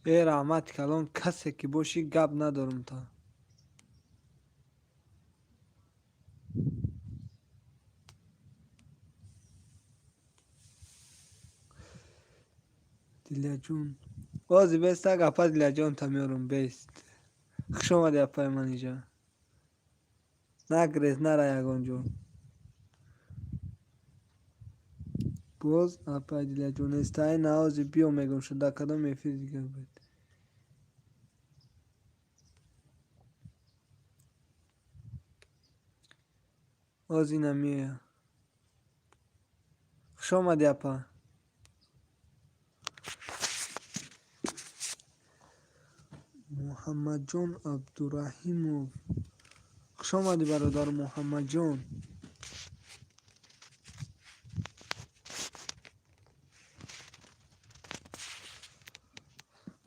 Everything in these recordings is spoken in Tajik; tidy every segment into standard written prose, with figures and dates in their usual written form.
Э, раҳмати калон, касе ки бошӣ, гап надорум та. Дилияҷон, ози бест, так, апа Дилияҷон та меорум, бест. Хуш омадӣ, апаи Манижа. Нагрез, нара ягон ҷо. Боз апаи Дилияҷон нестай, наози биё мегум шуд, дар кадом эфир дигар буд. Оз ина меоя. Хуш омадӣ, апа. Муҳаммадҷон Абдураҳимов, хуш омадӣ, бародар Муҳаммадҷон.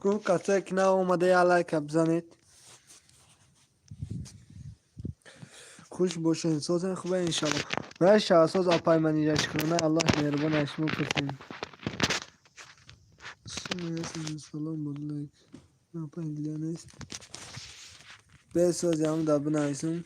Гуфт, касое ки нав омада, як лайка бизанед. Хуш бошед, созен, хубе, иншалло. Мешава, соз, апай Манижа, шукрона Аллоҳ, меҳрубон, аз шумо пурсем. Салом, буд лайк. Апай Дилия нест. Бесози ҳам да бинависем.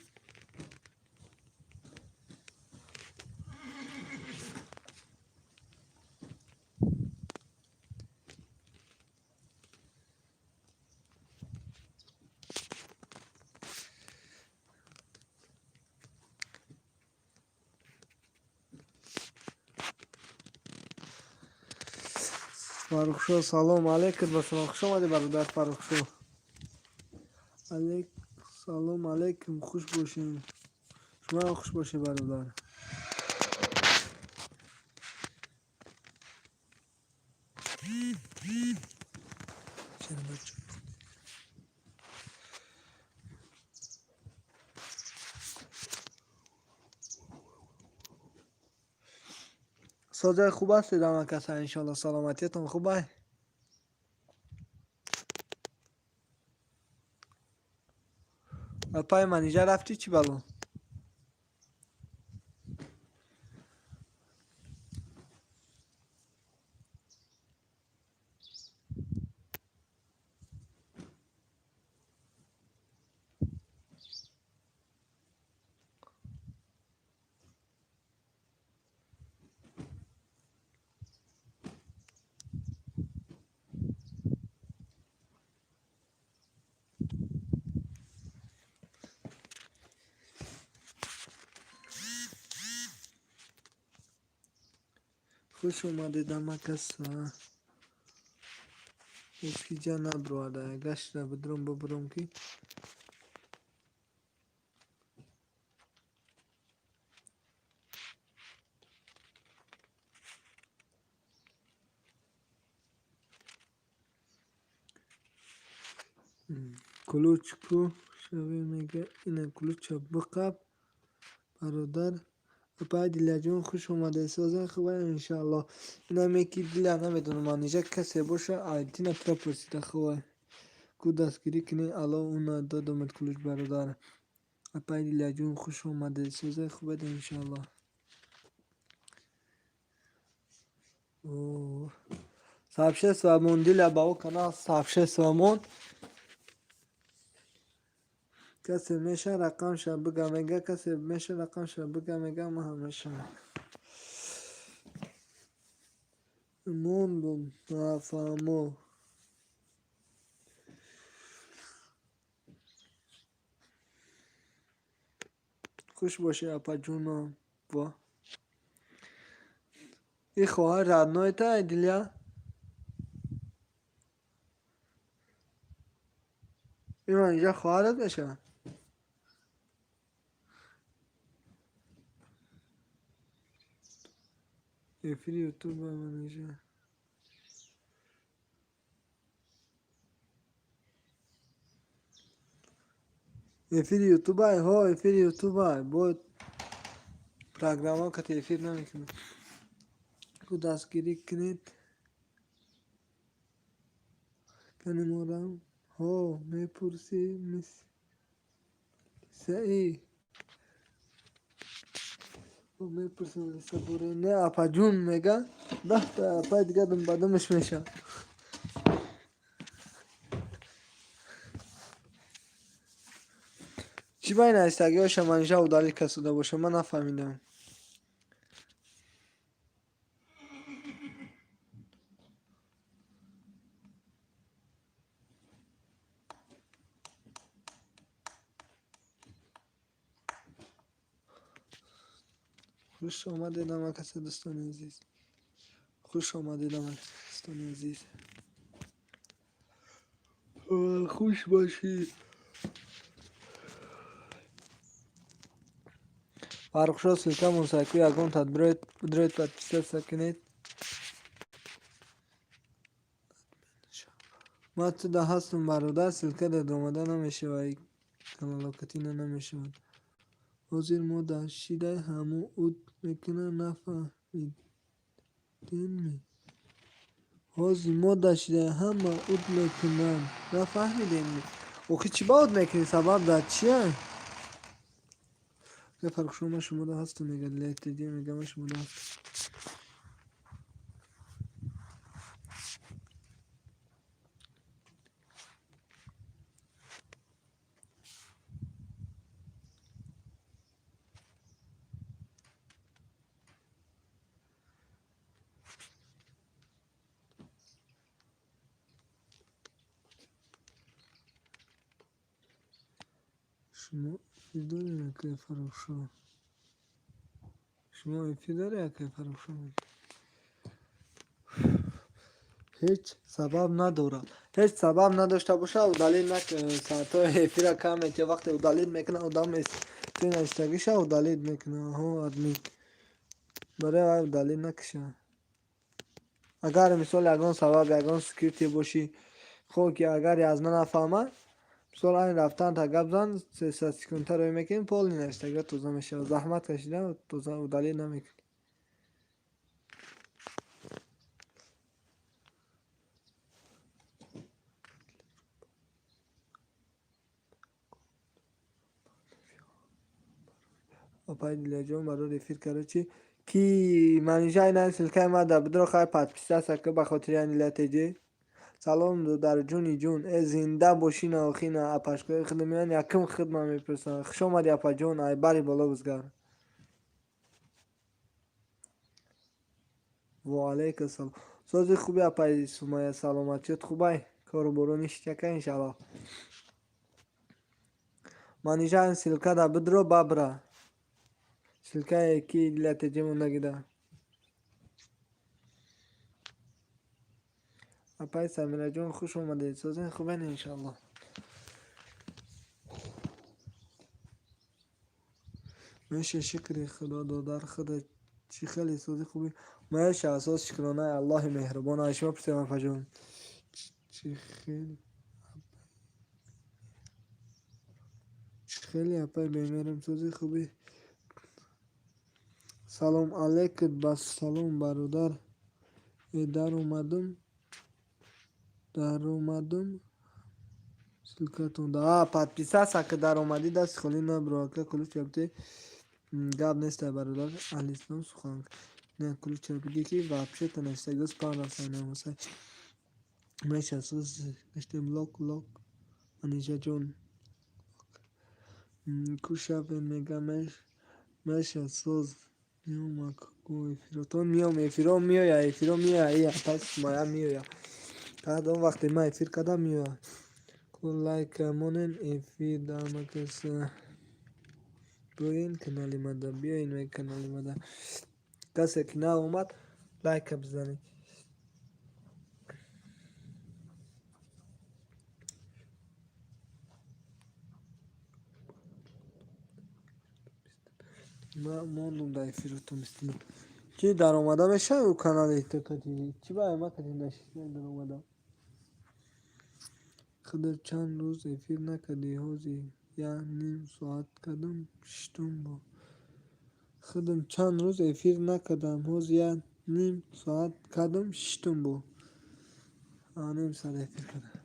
Фаррухшо, салом алейкум, ба шумо. Хуш омадӣ, бародар Фаррухшо. Алейк, салом алейкум, хуш бошед. Шумоам хуш бошед, бародар. Созаи, хуб ҳастед, ҳама каса, иншоалло, саломатиятон хуб ай? Апаи Манижа рафтӣ, чӣ бало? Хуш омадед, ҳама каса. Ҳеҷ набуроварда, гашта бидурум, бубурум ки. Ключ ку шаве, мега, ина ключа биқаб, бародар. Апаи Дилияҷон, хуш омадед, созен, хубе, иншаалло. Инаме ки Дилия, намедонам, Манижа касе боша, айдина тура пурсида, хубай. Ку дастгирӣ кунед, ало, уна додамад ключ, бародар. Апаи Дилияҷон, хуш омадед, созен, хубед, иншаалло. Сообщество мон, Дилия, ба о канал сообщество мон. Касе меша, рақамша бига, мега, касе меша, рақамша бига, мега, ма ҳамеша. Мондум, нафаҳмо. Хуш бошӣ, апаҷонам. Во. И хоҳар родной та, Дилия? И Манижа хоҳарат мешавад? Эфири ютуба, Манижа. Эфири ютубай, ҳо, эфири ютубай. Бо программа кати эфир намекунад. Ку дастгирӣ кунед. Кани морам? Ҳо, мепурсӣ, мис саи. Мепурсам, лисабуре. Не, апаҷун, мега, 10 та апай дига думбадумаш мешавад. Чӣ ба ин навистагиҳоша Манижа удалить касуда боша, ман нафаҳмидам. Хуш омадед ҳама каса, дӯстони азиз. Хуш омадед ҳама дӯстони азиз. Хуш бошӣ. Фаррухшо, ссылка мон сайку ягон тадбироед, бидроед, подписаться кунед. Ман туда ҳастам, бародар, ссылка дар омада намешавад, каналокатина намешавад. Ҳозир мо дар шидай ҳаму уд мекунад, нафаҳмиденми? Ҳозир мо дар шидай ҳама уд мекунанд, нафаҳмиденми? Охи чӣ ба уд мекунӣ, сабаб дар чия? Фаррухшо, ман шумода ҳастам, мега лтд, мега ман шумода ҳастам. Шумо эфир доред, акай Фаррухшо? Шумо эфир доред, акай Фаррухшо? Ҳеҷ сабаб надорад. Ҳеҷ сабаб надошта боша, удалить соатҳои эфира кам метиҳад. Вақте удалить мекунад, одам туи навиштагиша удалить мекунад. Аҳо, админ. Барои вай удалить накиша. Агар мисол ягон сабаб, ягон скрытый бошӣ, хо ки агар язна нафаҳмад, мисол айн рафтан та гап зан, 300 секунда рӯй мекунем, полный навиштагиҳо тоза мешавад. Заҳмат кашида тоза удалить намекунӣ. Апай Дилярҷон, барои эфир короче ки Манижа ина ссылка и ма да бидро, хай, подписаться ки ба хотири ани лтж. Салом, додарҷони ҷун. Э, зинда бошӣ, наохина апашкои худ меян, якум хидма мепурсанд. Хуш омадӣ, апаҷон, ай бари боло бизгар. Ва алайкум ассалом. Сози хуби, апаи Сумайя, саломатиёт хубай? Кору боро ништяка, иншаллоҳ. Манижа, ин ссылка да бидро бабра. Ссылка е ки лтж мондагида. Апай Самираҷон, хуш омадед. Созен хубен, иншаллоҳ. Меша, шукри худо, додар, худа чӣ хеле сози хубӣ? Меша, асос шукронаи Аллоҳи меҳрубон. Ай шумо пурсем, апаҷон. Чӣ хеле чӣ хеле апай бемерам, сози хубӣ? Салом алейкум, ба салом, бародар. Э, даромадум, даромадум ссылка тон да. А, подписаться ки даромадӣ, дасти холӣ набро, ака ключ абте гап нестай, бародар. Аҳли ислом сухан. Не, ключ бигӣ ки вообще-то навиштагиҳо спам рафтан намосай. Меша, соз гаштем, лок лок Манижаҷон. Кушавен мега меша соз меомад ку эфиротон меом, эфиро меоя, эфиро меоя, и апай Сумайя меоя. Кадом вақте ман эфир кардам, меоя. Ку лайк монен эфир дамакас. Биёен канали мада, биёен канали мада. Касе ки наомад, лайка бизанед. Ман мондум дар эфиротон бистину. Ки даромада мешавад ӯ канали ту кати? Чӣ ба ма кати нашиста даромадам? Худо чанд рӯз эфир накардӣ, ҳозир як ним соат кардам, шиштум бо. Худам чанд рӯз эфир накардам, ҳозир як ним соат кардам, шиштум бо. Ним соат эфир кардам.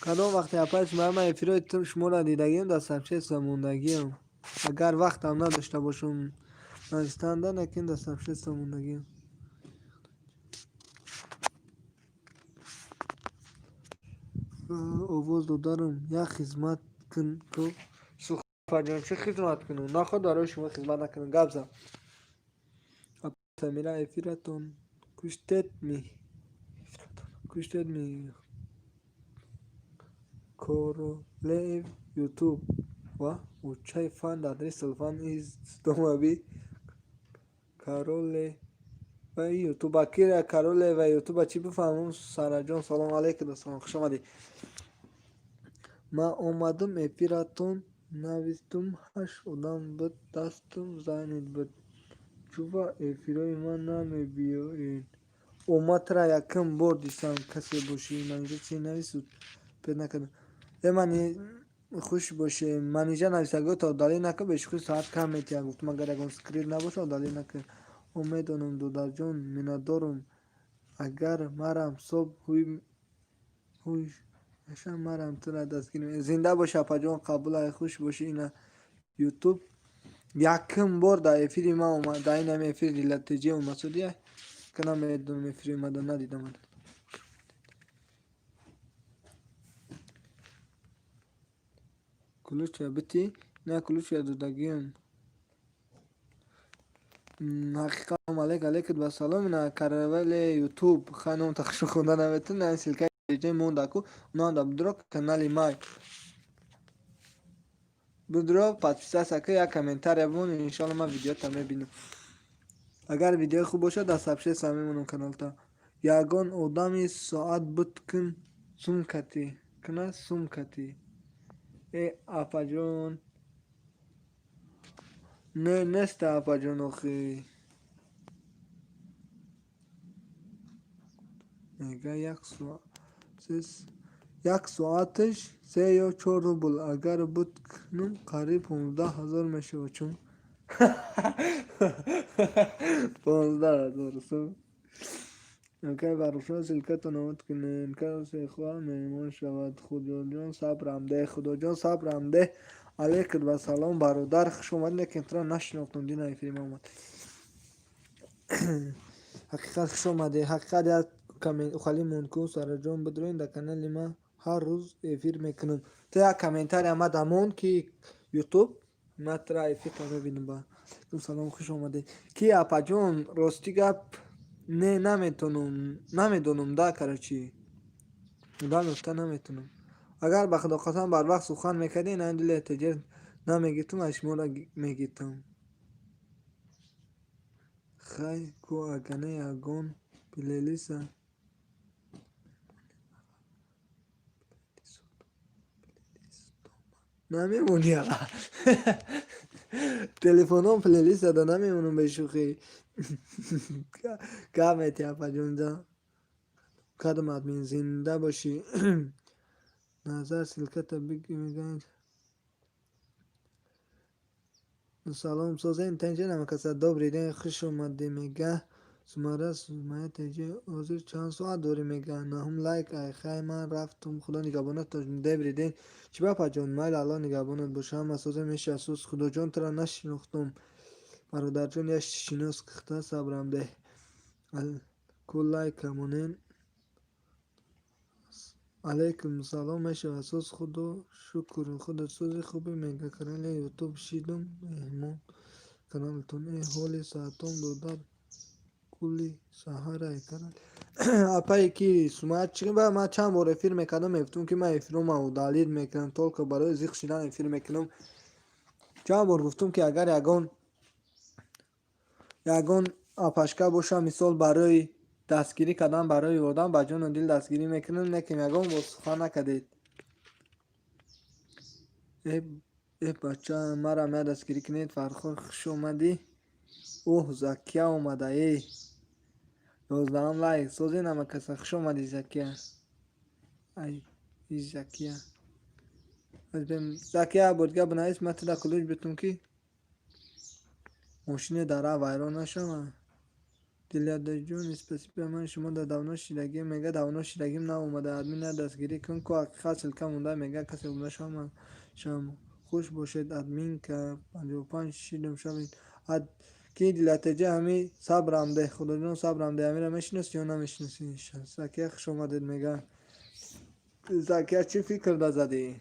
Кадом вақте, апай Сумайя, ман эфирҳои шуморо дидагиам, дар сообщество мондагиам. Агар вақтам надошта бошам навистанда, лекин дар сообщество мондагиам. Овоз додарам, як хизмат кун ку. Суфаҷон, чӣ хизмат кунам? Наход барои шумо хизмат накунам, гап зан. Самира, эфиратон куштед ми? Куштед ми? Королев Ютуб ва учай фан адрес телефон из дома би Короле ва Ютуба кира Короле ва Ютуба чӣ бифаҳмам? Сараҷон, салом алейкум, салом, хуш омадӣ. Ман омадам, эфиратон навистум, ҳашт одам буд, дастам занят буд. Чува эфирои ман намебиёед? Омад, тра якум бор дидам, касе бошӣ. Манижа чи нависуд? Пед накардам. Э, мани, хуш бошӣ. Манижа, нависагиҳото удалить накун, бешухӣ, соат кам метиҳад. Гуфтам, агар ягон скрипт набошад, удалить накун. О, медонам, додарҷон, миннатдорам. Агар марам соб ҳуй наша, марам тура дастгирӣ. Зинда бошӣ, апаҷон, қабулай, хуш бошӣ. Ина Ютуб якум бор дар эфири ман омад, дар ин ҳами эфири Дилатеҷи омад судия, ка намедонам, эфири омада надидам. Ключа бити? На, ключа додагиам. Ҳақиқат, алейк алейкум ва салом. Ина Каравеле Ютуб, хай, ном тахшу хонда наметун, ссылка мондаку, унанда бидро канали май. Бидро, подписаться ка, як комментария бимон, иншоалло ман видеота мебинам. Агар видеои хуб бошад, дар сообщество мемонам каналта. Ягон одами соат буд кун сумкати куна сумкати. Э, апаҷон, не, неста, апаҷон, охи. Мега як соаташ 3 ё 4 рубл, агар буд кунум, қариб 15 000 мешавад. Чун 15 000 сум. Акай Фаррухшо, ссылкатон омад кунед, касе хоҳад, меҳмон шавад. Худоҷон, сабрам деҳ, Худоҷон, сабрам деҳ. Алейкум ва салом, бародар, хуш омадӣ, лекин туро нашинохтам, дина эфири ма омад. Ҳақиқат, хуш омадӣ. Ҳақиқат, як хали монд ку. Сараҷон, бидроин дар канали ман, ҳар рӯз эфир мекунам. Ту як комментария мада монд ки Ютуб, ман тура эфирта мебинам. Ба алейкум салом, хуш омадед. Ки, апаҷон, рости гап, не, наметонам, намедонам да, короче, одам ёфта наметонам. Агар ба Худо қасам, барвақт сухан мекардӣ, ин дили теҷер намегиртум, аз шуморо мегиртам. Хай ку, агане ягон плейлиста намемонӣ, телефоном плейлистада намемонам, бешӯхӣ. Гап метиҳ, апаҷонҷа. Кадом админ? Зинда бошӣ. Назар, ссылката мегӯянд. Салом, созен, тенҷа намакаса, добрый день, хуш омадӣ, мега Сумара. Сумая теҷи, ҳозир чанд соат дорӣ, мега. Наҳум лайк. Ай, хай, ман рафтум, Худо нигаҳбонат. Добрый день. Чӣ ба, апаҷон? Майли, Аллоҳ нигаҳбонат боша. Ҳама созем, меша суз. Худоҷон, туро нашинохтум, бародарҷон, як шинос кихта, сабрам деҳ ку, лайка монен. Алейкум салом, мешавад, соз, Худо шукр, худат сози, хубӣ, мега. Канали Ютуб шидум меҳмон каналтон. Э, ҳоли соатом, додар, кулли саҳарай канал. Апае ки Сумая, чӣ ба ман чанд бор эфир мекардам, мегуфтум, ки ман эфирома удалить мекунам, только барои зиқ шидан эфир мекунам. Чанд бор гуфтум, ки агар ягон апашка боша, мисол, барои дастгирӣ кардан, барои ёрдам, ба ҷону дил дастгирӣ мекунам, лекин ягон бор сухан накардед. Э, бача, марам як дастгирӣ кунед. Фархор, хуш омадӣ. Оҳ, Закия омада. Э, 11-ам лайк. Созен, ҳамакаса, хуш омадӣ, Закия. Ай, Закия, Закия, бордига бинавис, ман туда ключ битум, ки мошине дар раҳ вайрон нашавад. Дилярдаҷон, спасибо, ман шумо дар давно шидагим, мега, давно шидагим наомада. Админ, як дастгирӣ кун ку. Ҳақиқат, ссылка монда, мега, касе обуна шавам. Хуш бошед, админка, 55 шидам шавед. Ки Дилатеҷа, ҳами сабрам деҳ, Худоҷон, сабрам деҳ, ҳамира мешиносӣ ё намешиносӣ? Закия, хуш омадед, мега. Закия, чӣ фикр да задӣ?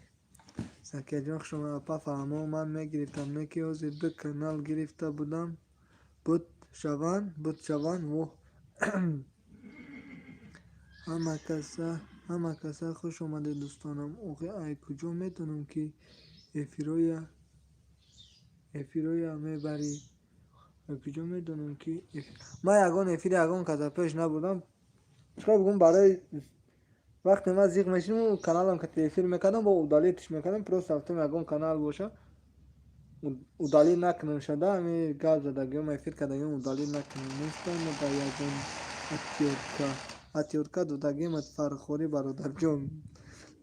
Закияҷон, хуш омад. Апа, фаҳмо, ман мегирифтам, не ки ҳозир ду канал гирифта будам, буд шаванд, буд шаванд. Воҳ, ҳама каса, ҳама каса хуш омадед, дӯстонам. Охи ай куҷо медонам, ки эфироя мебарӣ? Ай куҷо медонам, ки ман ягон эфири ягон каса пеш набурдам? Чикор бигӯм, барои вақте ман зиқ мешидам, каналам кати эфир мекардам, бо удалить ш мекардам. Просто рафтам, ягон канал боша, удалить накунам шада, ами гап задагиём, эфир кардагиём удалить накунам. Нестам ба ягон отвёртка, отвёртка додагиам. Фархорӣ, бародарҷон,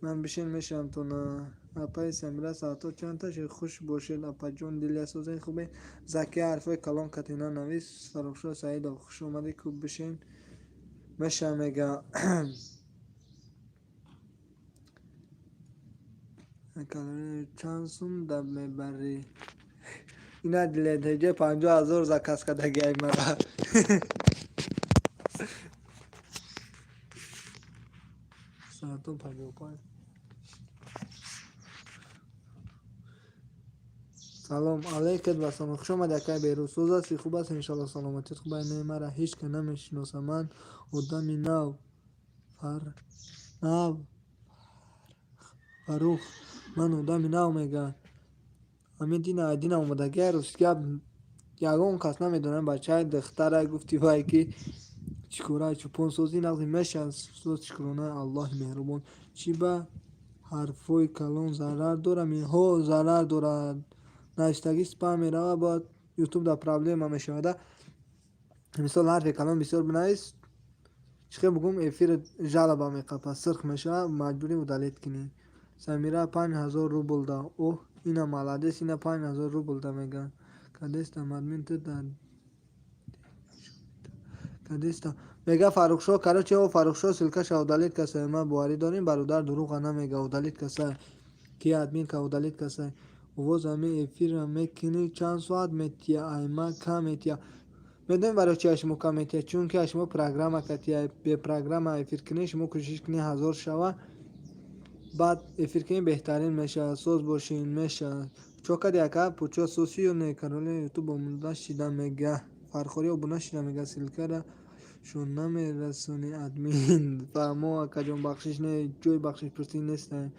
ман бишин мешавам то на. Апаи Самира, соатҳо чандта шуд? Хуш бошед, апаҷон, дилиясозен, хубе. Закия, ҳарфҳои калон катина навис. Фаррухшо Саидов, хуш омадӣ, кӯб бишин меша мега. Чанд сум да мебарӣ? Ина дилетеҷа 50 000 заказ кардагиай мара. Соатҳо 55. Салом алейкум ва салом, хуш омадӣ, акай Беҳрӯз. Соз ҳастӣ, хуб аст, иншоалло, саломатият хуб. Не, мара ҳеҷ ка намешиноса, ман одами нав, фар нав, Фаррух, ман одами нав, мега. Ҳамин дина дина омадагиай, рости гап, ягон кас намедонам, бачаи духтара. Гуфти вай ки чӣ кора, чӯпонсозӣ нағзи меша, соз, шукрона Аллоҳи меҳрубон. Чӣ ба ҳарфҳои калон зарар дорам? Ҳо, зарар дорад, навиштагӣ спам мерава, бояд Ютуб дар проблема мешавада. Мисол, ҳарфи калон бисёр бинавис, чӣ хел бигӯм, эфир жалоба меқапад, сирх мешавад, маҷбурӣ удалить кунӣ. Самира, 5000 рубл да. Оҳ, ина молодец, ина 5000 рубл да мегӯянд. Кадестам, админ, ту дар кадестам, мега Фаррухшо. Короче, о, Фаррухшо ссылка ша удалить касай. Ман боварӣ дорем, бародар дурӯға намега, удалить касай. Ки админка удалить касай. Овоз, ҳамин эфирра мекунӣ, чанд соат метия? Айма кам метия. Медонед, барои чи шумо кам метия? Чунки шумо программа катия. Бе программа эфир кунӣ, шумо кӯшиш кунӣ 1000 шава, баъд эфир кунӣ, беҳтарин мешавад. Соз бошин, мешавад. Чо кади, ака? Пучо соси ё не? Каноли Ютуб обуна шида, мега. Фархорӣ, обуна шида, мега. Ссылка ра шон намерасонӣ, админ. Фаҳмо, акаҷон, бахшиш, не, ҷои бахшишпурсӣ нестем.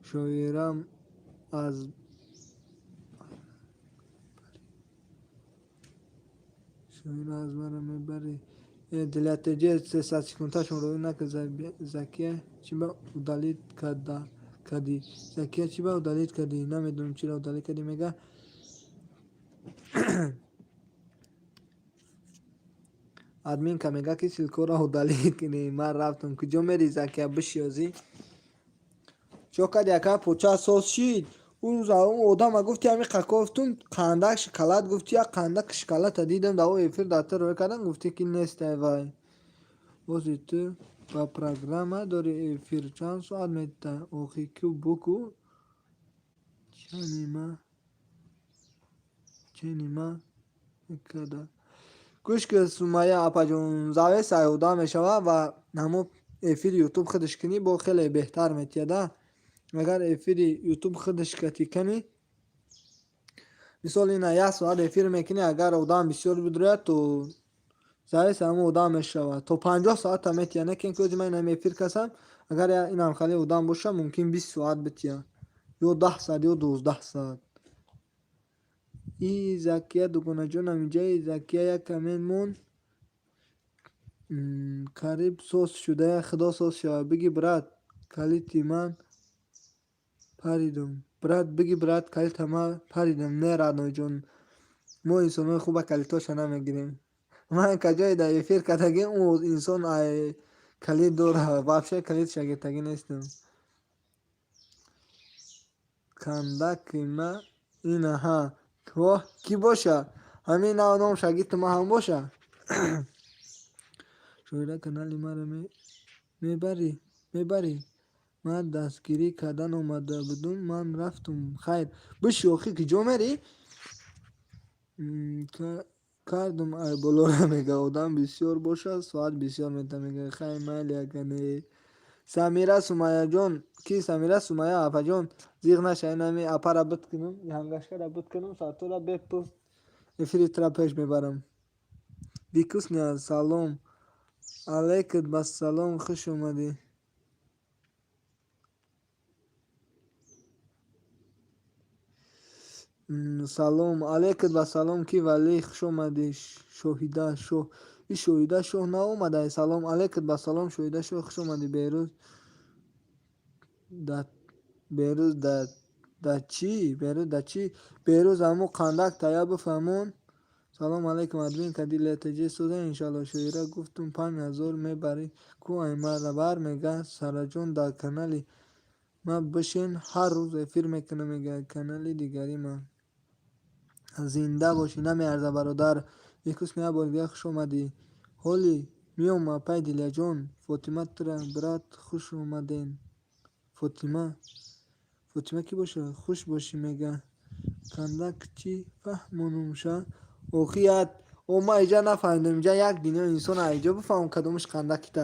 Шоирам аз шоира аз мара мебарӣ. Дилятеҷе, 300 секундташон роӣ накард. Закия, чӣ ба удалить кардӣ? Закия, чӣ ба удалить кардӣ? Намедонам, чиро удалить кардӣ, мега. Админка мега, ки ссылка ро удалить кунӣ. Ман рафтам. Куҷо мери, Закия? Бишёзӣ. Чо кади, ака? Поча соз шид? Ӯ рӯз одама гуфти, ҳами қакофтум, қандак шоколад гуфти, як қандак шоколада дидам, дар эфир дар ту рӯй кардам, гуфтӣ, ки нестай вай. Бози ту ба программа дори, эфир чанд соат метта? Охи ку буку чанима ченима мекарда. Гӯш ки, Сумайя апаҷон, завис айҳуда мешавад ва ҳамо эфири Ютуб худаш кунӣ, бо хеле беҳтар метияда. Агар эфири Ютуб худаш кати кунӣ, мисол, ина як соат эфир мекунӣ, агар одам бисёр бидуряд, то завис ҳамо одам мешавад, то 50 соата метия. Не ки ози ман инам эфир касам, агар инам хеле одам боша, мумкин 20 соат бития, ё 10 соат, ё 12 соат. И Закия, дугонаҷонам, инҷаи Закия як коммент монд. Қариб соз шуда, худо соз шавад. Биги, брат, калити ман паридум. Брат, биги, брат, калита ман паридум. Не, родной ҷон, мо инсонҳои хуба калитоша намегирем. Ман каҷое дар эфир кардагим, ӯ инсон калит дора, вообще калитша гирифтагӣ нестам. Кандаки ма инаҳа, воҳ, кӣ боша? Ҳамин нав ном шагирди ма ҳам боша. Шоира, канали маро мебарӣ, мебарӣ? Ман дастгирӣ кардан омада будум, ман рафтум, хайр. Биши, охи, куҷо мерӣ? Кардум ай болора, мега. Одам бисёр бошад, соат бисёр мета, мега. Хай, майли, ака, не. Самира Сумайяҷон, ки Самира Сумайя апаҷон, зиғ наша, инами апара бит кунам, ҳангашкара бит кунам, саатора бепул эфири тура пеш мебарам. Викусня, салом. Алейкум бассалом, хуш омадӣ. Салом алейкум бассалом, ки валӣ, хуш омадӣ. Шоҳида шоҳ, и Шоҳида шоҳ наомада. Салом алейкум бассалом, Шоҳида шоҳ, хуш омадӣ. Берӯз да, Берӯз да, да чӣ? Берӯз да чӣ? Берӯз ҳамун қандак тая бифаҳмон. Салом алейкум, админ кади лтж соза иншалло. Шоира гуфтум 5000 мебарӣ ку аймара бар мега. Сараҷон, дар канали ма бишин, ҳар рӯз эфир мекунам, мега канали дигари ма. Зинда бошӣ, намеарза, бародар. Викус як бор дига хуш омадӣ. Ҳоли миём, апай Дилияҷон. Фотима тура брат, хуш омаден. Фотима, Фотима кӣ боша? Хуш бошӣ, мега. Кандак чӣ фаҳмонумша? Охи як о ма иҷа нафаҳмидам, иҷа як дунё инсон, иҷо бифаҳмам кадомаш қандакита.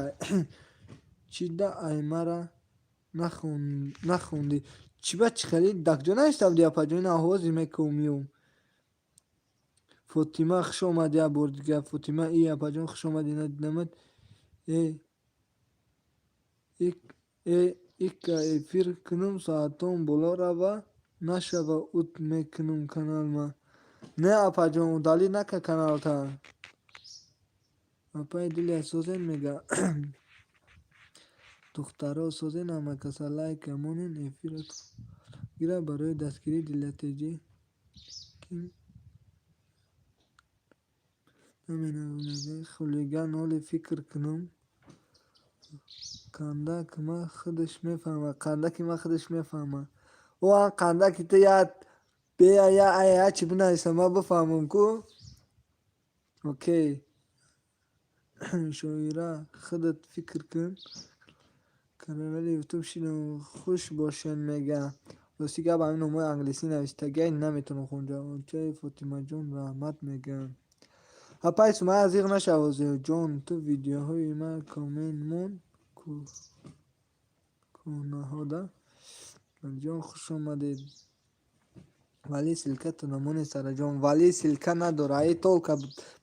Чида аймара нахондӣ? Чиба чӣ хеле дакҷо навишта будӣ, апаҷон? Ина ҳозир мекунам, миём. Фотима, хуш омадӣ як бор дига. Фотима и апаҷон, хуш омадӣ, надидамат. Э э ика эфир кунам, соатон боло рава нашава, ут мекунам каналма. Не, апаҷон, удалить нака каналта. Апаи Дилия, созен, мега. Духтаро, созен, ҳама каса лайка монен, эфира гира барои дастгирии Дилия Теҷи. Намедонам, мега хулиган, ҳоле фикр кунам. Кандак ма худаш мефаҳма, қандаки ма худаш мефаҳма. О ан қандаки ту як бея я ая чӣ бинависам, ма бифаҳмам ку. Окей. Шоира, худат фикр кун. Канали ютуб шидам, хуш бошен, мега. Рости гап, ҳамин номҳои англисӣ навиштагиай наметавонам хонда. Очаи Фотимаҷон, раҳмат мегӯям. Апай Сумайя, зиғ нашав ҷон, ту видеоҳои ма коммент мон кӯҳнаҳода. Ҷон, хуш омадед. Вале ссылка намонед, Сараҷон. Вале ссылка надора. Ай только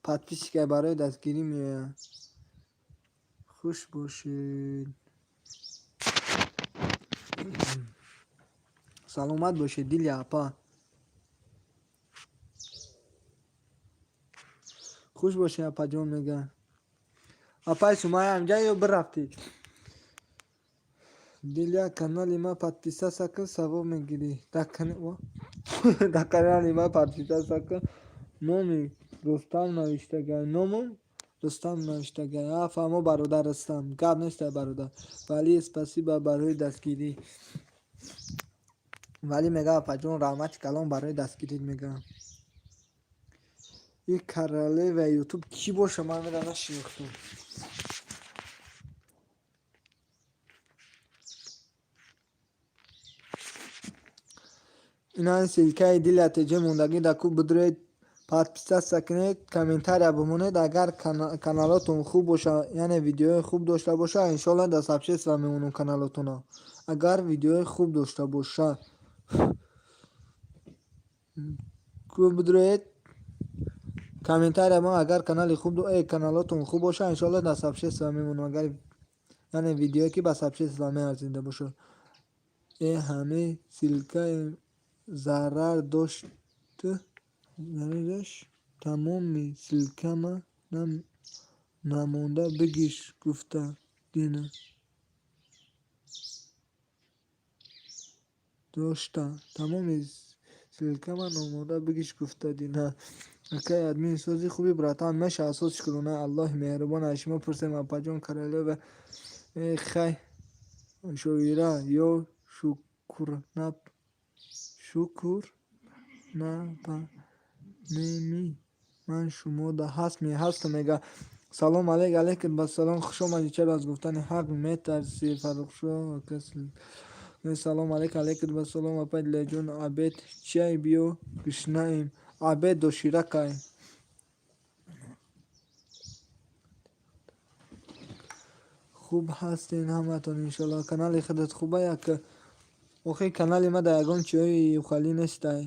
подписчика барои дастгирӣ меояд. Хуш бошед. Саломат бошед, Дилия апа. Хуш бошед, апаҷон, мега. Апай Сумайя ҳамҷа ё бирафтӣ? Дилия, канали ма подписаться кун, савоб мегирӣ. Дар канали ма подписаться кун. Номи Рустам навиштагай. Номам Рустам навиштагай. А фаҳмо, бародар Рустам. Гап нестай, бародар. Вале спасибо барои дастгирӣ. Вале мега, апаҷон, раҳмати калон барои дастгирит, мега. И королева ютуб кӣ боша, ман инро нашинохтам. Ина ссылкаи Дилия Теҷи мондагӣ дар ку, бидуред, подписаться кунед, комментария бимонед. Агар каналотон хуб боша, яъне видеои хуб дошта боша, иншоалло дар сообщество мемонам каналотона. Агар видеои хуб дошта боша, ку бидуред, комментария мо, агар канали хуб, каналотон хуб боша, иншоалло дар сообщество мемонам, агар яъне видеое ки ба сообщество меарзида боша. Э ҳамин ссылкаи зарар дошт, тамоми ссылкама намонда бигиш гуфта дина дошта, тамоми ссылкама намонда бигиш гуфта дина. Акай админ, сози хуби, братан, меша асос шукрона Аллоҳи меҳрубон. Аз шумо пурсем, апаҷон королева. Э хай, Шоира ё шукурнап шукур напанеми ман шумода ҳастми, ҳастам, мега. Салом алейк, алейкум бассалом, хуш омадӣ. Чаро аз гуфтани ҳақ метарсӣ, Фаррухшо? Салом алейк, алейкум бассалом, апай Дилаҷон. Обед чиай, биё, гушнаем. Обед доширакай. Хуб ҳастен ҳаматон иншоалло. Канали худат хуба як? Охи, канали ма дар ягон чиҳои ухалӣ нестай.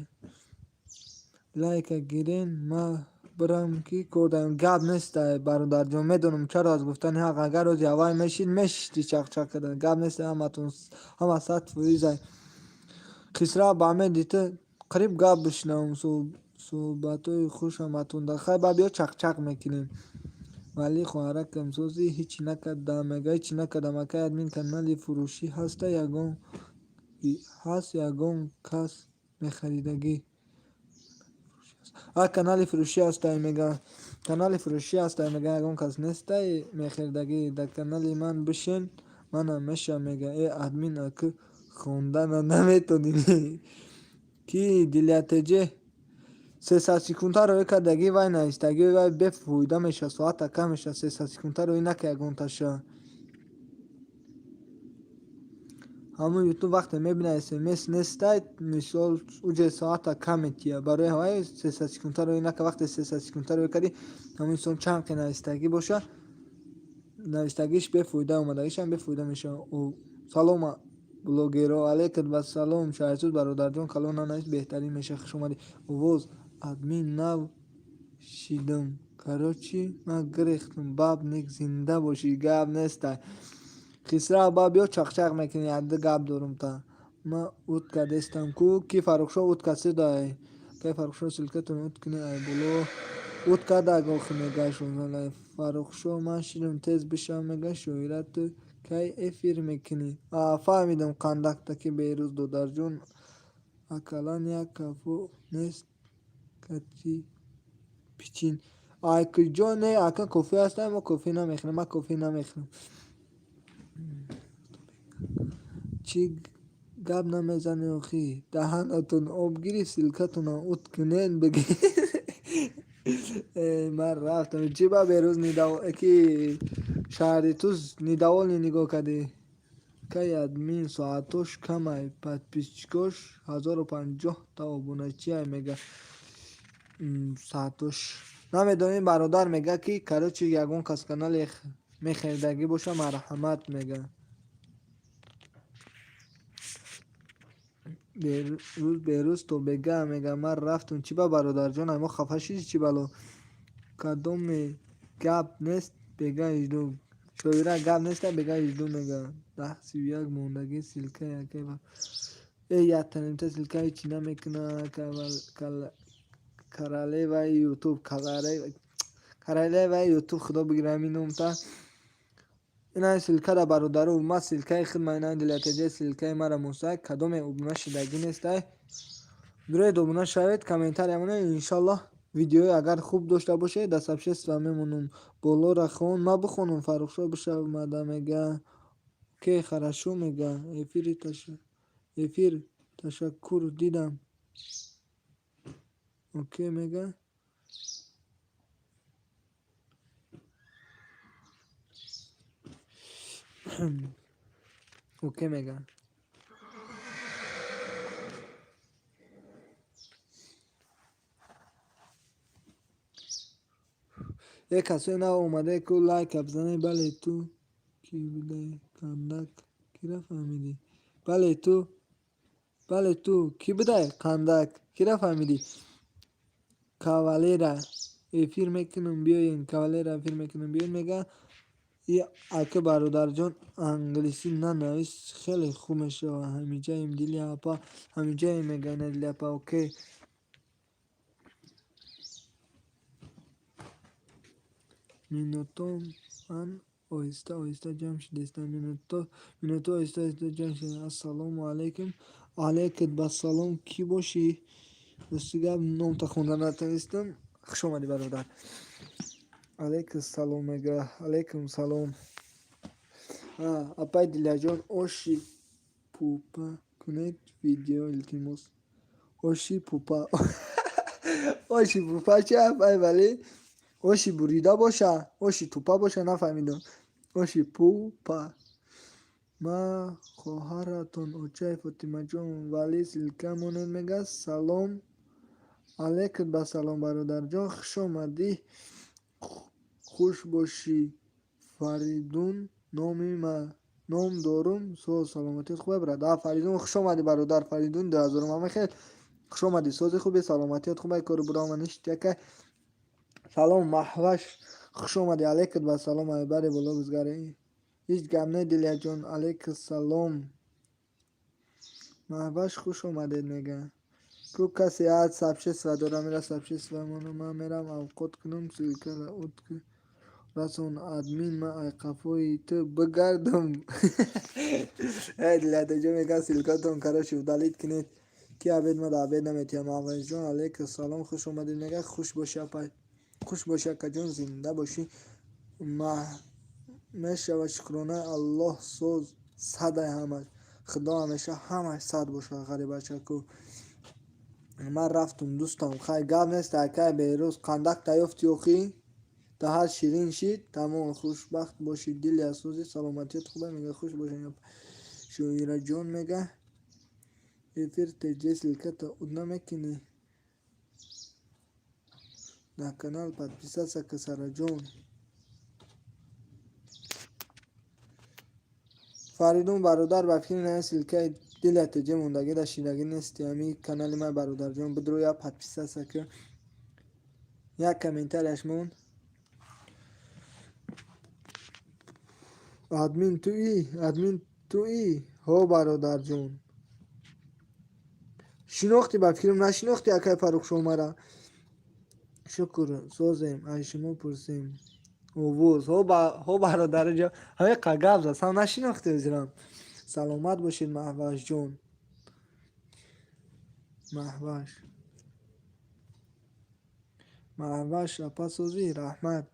Лайка гирен, ма бирам ки кор дарем. Гап нестай, бародарҷон, медонам чаро аз гуфтани ҳақ. Агар рӯзи аввал мешид, мешишти чақчақ карда. Гап нестай, ҳаматон ҳама 100%-ай. Хисрав ба меди ту қариб гап бишнавам. Суҳбатҳои хуш ҳаматон. Хай, ба биё, чақчақ мекунем. Вале хоҳаракам созӣ, ҳичи накардам, мега, ҳичи накардам. Акай админ, канали фурӯшӣ ҳаста ягон ҳаст, ягон кас мехаридагӣ? А, канали фурӯшӣ ҳастай, мега, канали фурӯшӣ ҳастай, мега, ягон кас нестай мехаридагӣ? Дар канали ман бишен, манам мешавам, мега. Э, админ, аку хондана наметонӣ ки дилятеҷе 300 секунда роӣ кардагӣ, вай навистагӣ, вай бефоида мешавад, соата кам мешавад. 300 секунда роӣ нака ягонташа. Ҳамун Ютуб вақте мебинад, смс нестай, мисол, уҷа соата кам метия. Барои ҳавай 300 секунда роӣ нака. Вақте 300 секунда роӣ кардӣ, ҳамун инсон чанд қи навистагӣ боша, навистагиш бефоида, омадагишам бефоида мешавад. Салом, блогеро. Алейкум вассалом, Шаҳрсуз бародарҷон. Калон нанавис, беҳтарин мешавад. Хуш омадӣ. Овоз админ нав шидам, короче, ман гирехтам. Бабник, зинда бошӣ, гап нестай. Хисрав, ба биё, чақчақ мекунӣ, якду гап дорум та. Ман ут кардестам ку, ки Фаррухшо ут касидай? Кай Фаррухшо, ссылка тон ут кунӣ, ай боло ут кардаг охи, мега. Фаррухшо, ман шидам, тез бишав, мега. Шоира, ту кай эфир мекунӣ? А, фаҳмидам, қандакта ки Берӯз додарҷон, ақаллан як кафо нест кати пичин. Ай куҷо не, ака, кофе ҳастай, мо кофе намехӯрем, ман кофе намехӯрам. Чӣ гап намезанӣ охӣ? Даҳанатон об гирифт, ссылка тонам ут кунен, бигӣ. Э, ман рафтам. Чӣ ба Берӯз ки шаҳри Туз недовольный нигоҳ кардӣ? Кай админ, соатош камай, подписчик ош 1050-та обуначиай, мега. Соатош намедонем, бародар, мега ки, короче, ягон кас канале мехаридагӣ боша, марҳамат, мега. Берӯз, Берӯз то бега, мега, ман рафтам. Чӣ ба, бародарҷон, мо хафа шидӣ, чӣ бало? Кадоме гап нест, бега жду. Шоира, гап неста, бега жду, мега. 10:31 мондагӣ ссылка якай. Э, яктанимта ссылка ҳечи намекуна. Королеваи Ютуб, королеваи Ютуб, худо бигира ҳамин номта. Ина ссылка ра, бародару, ма ссылка и худ ма ина дилатеҷа ссылка и мара мусай. Кадоме обуна шидагӣ нестай, дуроед, обуна шавед, комментария монед. Иншаллоҳ, видеои агар хуб дошта бошед, дар сообщество мемонам. Болора хон, ма бихонам. Фаррухшо, бишавмада, мега. Окей, хорошо, мега. Эфир ташаккур, дидам. Окей, мега. Окей, мега. Е, касои нав омадае ку, лайка бизанед. Бале, ту кӣ будаи, қандак, кира фаҳмидӣ? Бале, ту, бале, ту кӣ будай, қандак, кира фаҳмидӣ? Кавалера эфир мекунам, биёен, кавалера эфир мекунам, биёен, мега. И ака, бародарҷон, англисӣ нанавис, хеле хуб мешавад. Ҳамиҷаем, дили апа, ҳамиҷаем, мега ина дили апа. Окей. Минутом ман оҳиста оҳиста ҷамъ шудестам. Минуто оҳиста оҳиста ҷамъ шуда. Ассалому алайкум. Алайкум бассалом, кӣ бошӣ? Рости гап, номта хонда натавонистам. Хуш омадӣ, бародар. Алайкум салом, мега. Алайкум салом. Апай Дилярҷон, оши пупа кунед видео, илтимос. Оши пупа, оши пупа чи, апай? Вале оши бурида боша, оши тупа боша, нафаҳмидам. Оши пупа. Ма хоҳаратон очаи Фотимаҷон, вале ссылка монед, мега. Салом алейкум, басалом, бародарҷон, хуш омадӣ, хуш бошӣ, Фаридун. Номи ма ном дорум. Соз, саломатият хуб, брат? Фаридун, хуш омадӣ, бародар. Фаридун 2000 ҳамахел, хуш омадӣ. Сози, хуби, саломатият хуб, кори бурома ништяка. Салом, Маҳваш, хуш омадӣ. Алейкум ба салом, айбари боло бизгари. Ҳеҷ гап не, Дилияҷон, алейкум салом. Маҳваш, хуш омадед мега. Ку касе аз сообщество дора, мера сообщество моно. Ман мерам авқот кунам, ссылкара расон. Админ, ман ай қафои ту бигардам. Э, Дилятаҷон мега, ссылкатон, короче, удалить кунед, ки обед ма да обед наметиҳам. Маҳвашҷон, алейкум салом, хуш омадед мега. Хуш бошӣ, апай, хуш бошӣ, акаҷон, зинда бошӣ. Мешавад, шукронаи Аллоҳ, соз, садай ҳамаш. Худо ҳамеша ҳамаш сад бошад, ғарибачаку. Ман рафтум, дӯстам, хай, гап нест. Акай Беҳрӯз, қандакта ёфти охӣ? Даҳат ширин шид, тамом. Хушбахт бошӣ, Дилия. Сози, саломатият хуба мега. Хуш бошед, Шоираҷон мега. Эфир теҷе, ссылката уд намекунӣ? На канал подписаться ка, Сараҷон. Фаридун бародар, ба фикри на ссылкаи Дилия теҷе мондагӣ да шидагӣ нести. Ҳами канали ман, бародарҷон, бидро, як подписаться ка, як комментарияш мон. Админ туӣ? Админ туӣ? Ҳо, бародарҷон. Шинохтӣ, ба фикрам, нашинохтӣ, акай Фаррухшомара? Шукр, созем, аз шумо пурсем. Овоз, ҳо, бародарҷон, ҳамиқа гап зад, сам нашинохтӣ озирам. Саломат бошед, Маҳвашҷон. Маҳваш, Маҳваш апа, созӣ, раҳмат.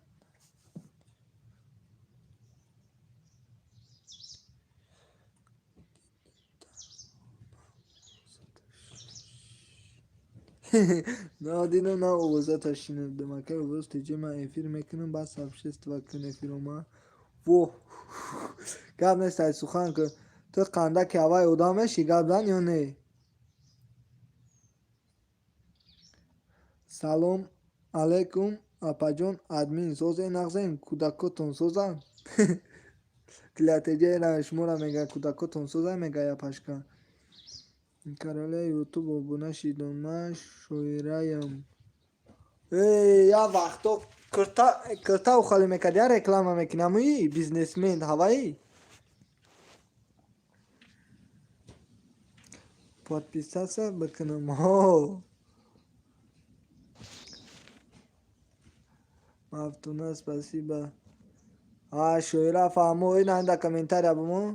На дидам, на овозата шинидам. Акай Овоз теҷе, ман эфир мекунам, баъд сообщество кун эфирома. Во, гап нест, ай сухан ку. Ту қандаки ҳавай одам мешӣ, гап зан ё не? Салом алейкум, апаҷон админ, созен, нағзен, кӯдакотон созанд? Дилятеҷаера шуморо мега, кӯдакотон созанд, мега япашка. Каролаи Ютуб обуна шидам, ман шоираям. Э, як вақто кирта ухалӣ мекард, як реклама мекунӣ, ҳамои бизнесмен ҳаваи? Подписаться бикунам, ҳо. Мафтуна, спасибо. А, шоира фаҳмо, ина дар комментария бимон.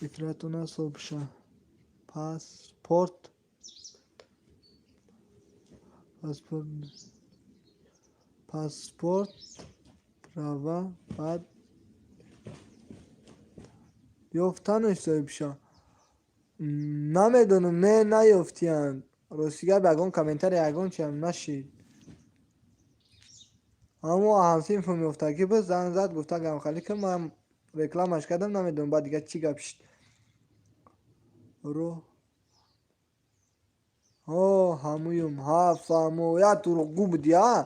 Ифратуна собша. Паспорт. Паспорт. Паспорт. Права. Баъд ёфтанаш, соҳибша. Намедонам, не, наёфтиянд. Рости гап, ягон комментария, ягон чиам нашид. Аммо ҳамсинфом ёфтагӣ буд, занг зад, гуфта гамхалӣ ки ман рекламаш кардам, намедонам, баъд дигар чӣ гап шид. Ро ҳо, ҳамуюм, ҳа, фаҳмо, як дурӯғгӯ будӣ, а?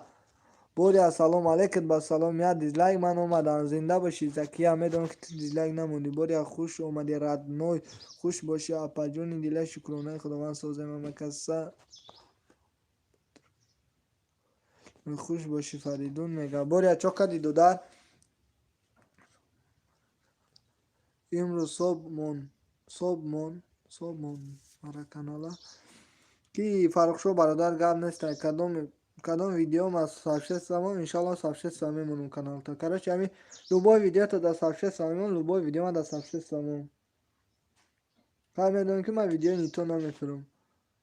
Бори ассалому алайкум ба салом, як дизлайк, ман омадам. Зинда бошӣ, Закия, медонам, ки ту дизлайк намондӣ. Боря, хуш омадӣ, родной, хуш бошӣ, апаҷони дила, шукронаи Худованд, созем ҳамакаса. Хуш бошӣ, Фаридун мега. Боря, чо кардӣ, додар? Имрӯз собмон, собмон, собмон мара канала. Ки Фаррухшо бародар, гап нест, кадом видео ма сообщество мон, иншалло, сообщество мемонам каналта. Короче, ҳами любой видеото дар сообщество мемон, любой видео ма дар сообщество мон. Хай, медонам, ки ман видеои нито намефурам,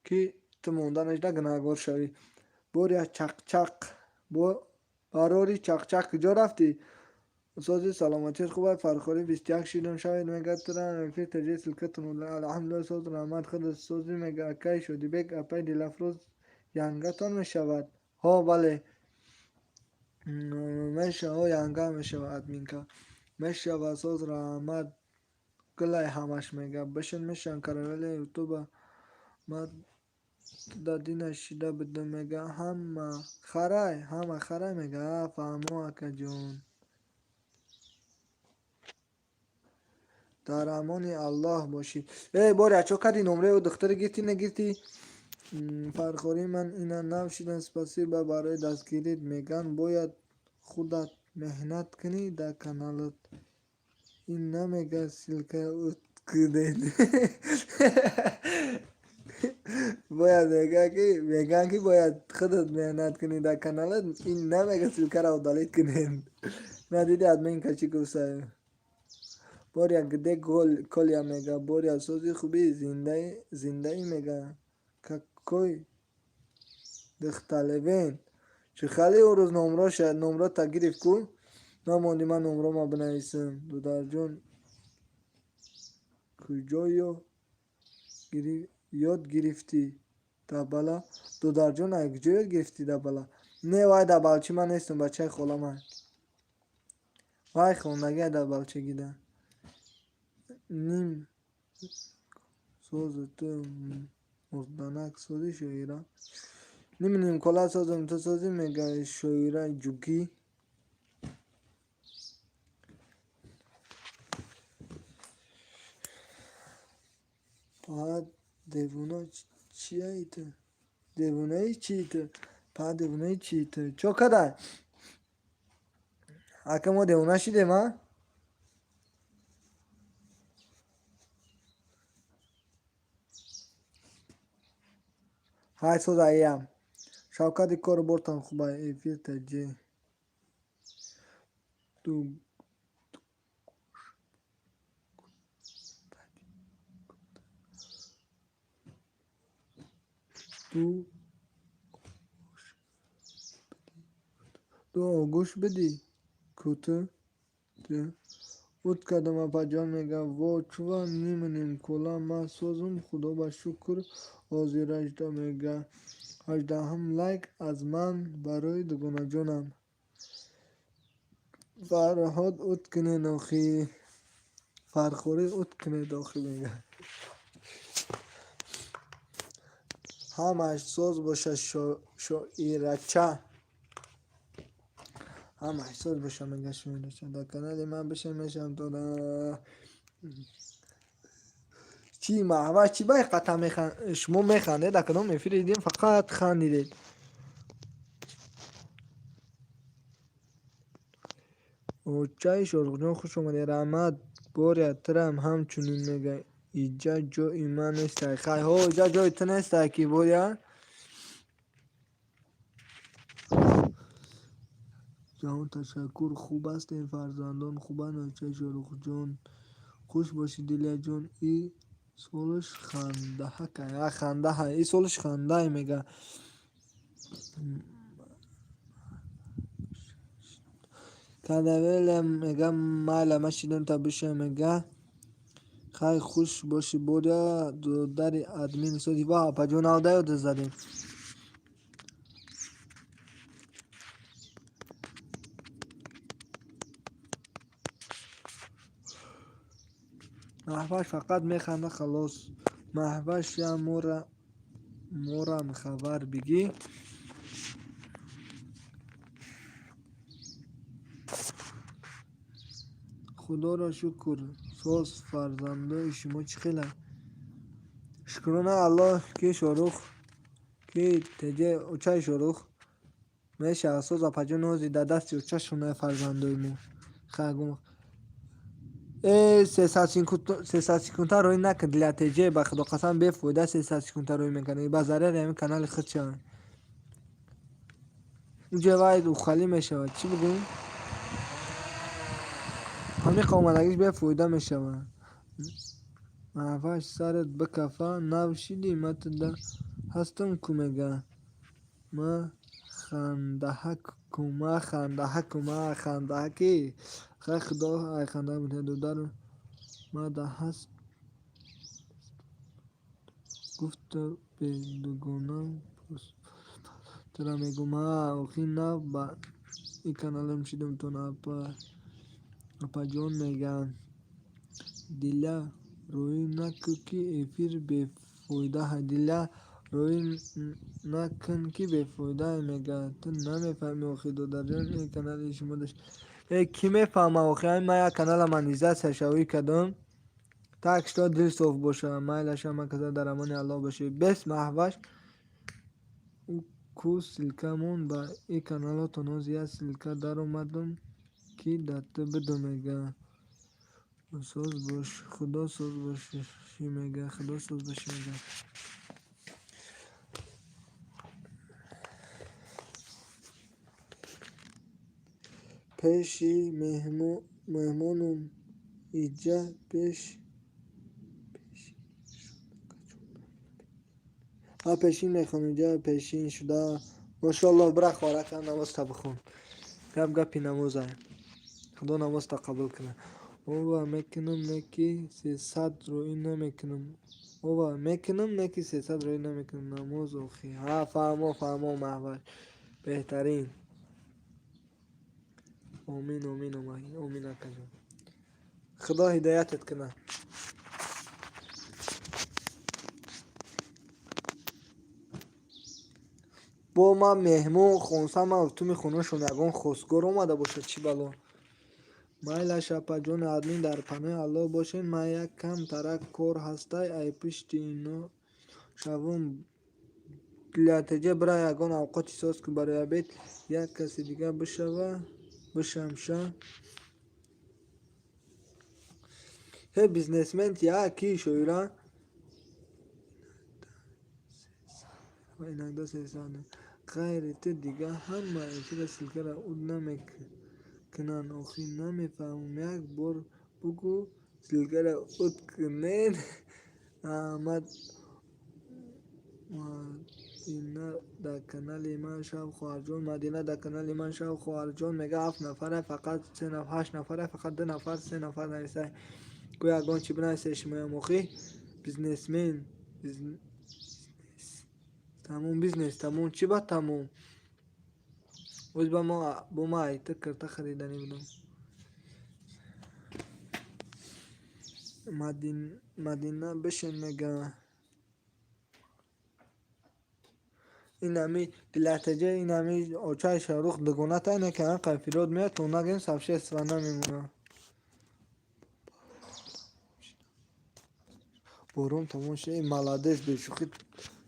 ки ту монданаш да гунаҳгор шавӣ. Боря чақчақ, барори чақчақ, куҷо рафтӣ? Сози, саломатият хуб аст? Фархорӣ, 21 шидам, шавед мега тура эфир теҷи, ссылкатон. Алҳамдулилла, соз, раҳмат, худат созӣ мега акай Шодибек. Апай Дилафрӯз янгатон мешавад? Ҳо, бале, мешава, янга мешава, админка мешава. Соз, раҳмат, гулай ҳамаш мега. Бишин, мешан каравели ютуба. Ман Дадина шида будам мега ҳама харай, ҳама харай мега. А фаҳмо акаҷон. Дар амони Аллоҳ бошӣ. Э боря чо кардӣ номраи ӯ духтаре гирифтӣ нагирифтӣ? Фархорӣ ман ина нав шидам, спасибо барои дастгирит. Меган бояд худат меҳнат кунӣ дар каналат. Ин намега ссылка кунед. Бояд мега ки меган ки бояд худат меҳнат кунӣ дар каналат, ин намега ссылкаро удалить кунед. На диди админка чӣ гуфта? Боря где Коля мега, Боря сози хуби зиндаи мега. Какой духталевен. Чӣ хали ӯ рӯз номрота гирифт ку? Намонди ман номрома бинависам. Дударҷон куҷо ёд гирифтӣ дабала? Дударҷон ай куҷо ёд гирифтӣ дабала? Не вай дабалчи ман нестам, бачаи холамай. Вай хондагиай дабалчагида. Ним созу ту мурданак созӣ шоира. Ним нимкола созам ту созӣ мега шоира ҷугӣ. Па девона чияи ту? Девонаи чии ту? Па девонаи чии ту? Чо кадай? Ака мо девона шидем, а? Ҳай соз аям. Шавкати кору бортан хубай эфир таҷе. Ду оғӯш бидӣ куту ут кардам апаҷон мега во чува ним нимкола ман созум худо ба шукр ҳозир ажда мега. 18 лайк аз ман барои дугонаҷонам. Фарҳод ут кунед охи. Фархорӣ ут кунед охи мега. Ҳамаш соз боша шоирача. Ҳамаш соз боша мега шоирача. Дар канали ман бишин мешавам тора. Чӣ маҳваш чӣ бай қата шумо механдед, дар кадом эфири дидем фақат хандидед. Очаи Шоҳрухҷон хуш омадед. Раҳмат Боря тирам ҳамчунин мега. Иҷа ҷои ман нестай. Хай ҳо иҷа ҷои ту нестай ки Боря. Ҷаҳон ташаккур хуб ҳастем фарзандон хубанд очаи Шоҳрухҷон. Хуш бошӣ Дилияҷон. И солаш хандаҳакай. А хандаҳай. И солаш хандай мега. Кадавеле мега майла ма шидам та биша мега. Хай хуш бошӣ Боря додари админ сози ва апаҷон авда ёд задем. Маҳваш фақат механда халос. Маҳваш я морам хабар бигӣ. Худоро шукр соз фарзандои шумо чӣ хеланд? Шукрона Аллоҳ ки Шоҳрух ки теҷе очаи Шоҳрух мешавад соз апаҷон ҳозир дар дасти очашонай фарзандои мо. Хайгум. Э 300 секунда рӯй накун для теҷе ба худо қасам бефоида 300 секунда рӯй мекунӣ. Ба зарари ҳамин канали худ шавад. Уҷа вай ухалӣ мешавад. Чӣ бигӯем? Ҳамин омадагиш бефоида мешавад. Маҳваш сарат бикафа нав шидӣ ма туда ҳастам ку мега. Ма хандаҳакку ма хандаҳакку ма хандаҳаки. Хай худо ай ханда буда дудар ма да ҳаст гуфта бе дугонам тура мегӯм ҳа охи нав ба и каналам шидам тон апа апаҷон мега. Диля рӯй накун ки эфир бефоида. Диля Рӯӣ накун, ки бефоидае, мега. Ту намефаҳмӣ охи, додарҷон, ин канали шумо дошт. Э, кӣ мефаҳма охи? Ай, ман як канала монетизатсия шавӣ кардам. Так что дил соф боша, майлаш, ҳама каса дар амони Аллоҳ бошед. Бес Маҳваш ку ссылка мон ба и каналотон. Ҳозир як ссылка даромадам, ки да ту бидум, мега. Соз бош, худо соз бошӣ, мега, худо соз бошӣ, мега. Пеши меҳмонум иҷа пеш ҳа пешин мехонем, иҷа пешин шуда. Мошоаллоҳ, бира, хоҳаракам, намозта бихон. Гап гапи намоза. Худо намозта қабул кунад. Ова мекунам, не ки 300 рӯӣ намекунам. Ова мекунам, не ки 300 рӯӣ намекунам. Намоз охи. Ҳа, фаҳмо, фаҳмо, Маҳваш. Беҳтарин. Омин, омин, омин, акаҷон. Худо ҳидоятат кунад. Бо ман меҳмон хонсам, ман гуфтум, хонашон ягон хостгор омада бошад, чӣ бало. Майлаш, апаҷони админ, дар паноҳи Аллоҳ бошед. Ман як кам тарак кор ҳастай, ай пушти ино шавум. Дилятеҷа, бира, ягон авқоти соз кун барои обед. Як каси дига бишава, бишамша. Ҳе, бизнесмен я ки шоира? Иногда сесад. Ғайри ту дига ҳама эфира ссылкара уд намекунанд охи, намефаҳмам. Як бор бугӯ, ссылкара уд кунед. Аҳмад, Мадина дар канали ман шав, хоҳарҷон. Мадина дар канали ман шав, хоҳарҷон, мега. Ҳафт нафара, фақат се нафар, ҳашт нафара, фақат ду нафар, се нафар нависай. Ку ягон чӣ бинависед шумоям охи. Бизнесмен, тамом, бизнес тамом, чӣ ба тамом? Оз ба мо бо ма айта карта хариданӣ будам. Мадина бишин, мега. Инами дилатаҷа, инами очаи Шаҳрух дугоната, ине ки ҳам қайфирот меяд, то нагем сообщество намемонад. Борон тамом шуд. Эй, молодец, бешӯхӣ,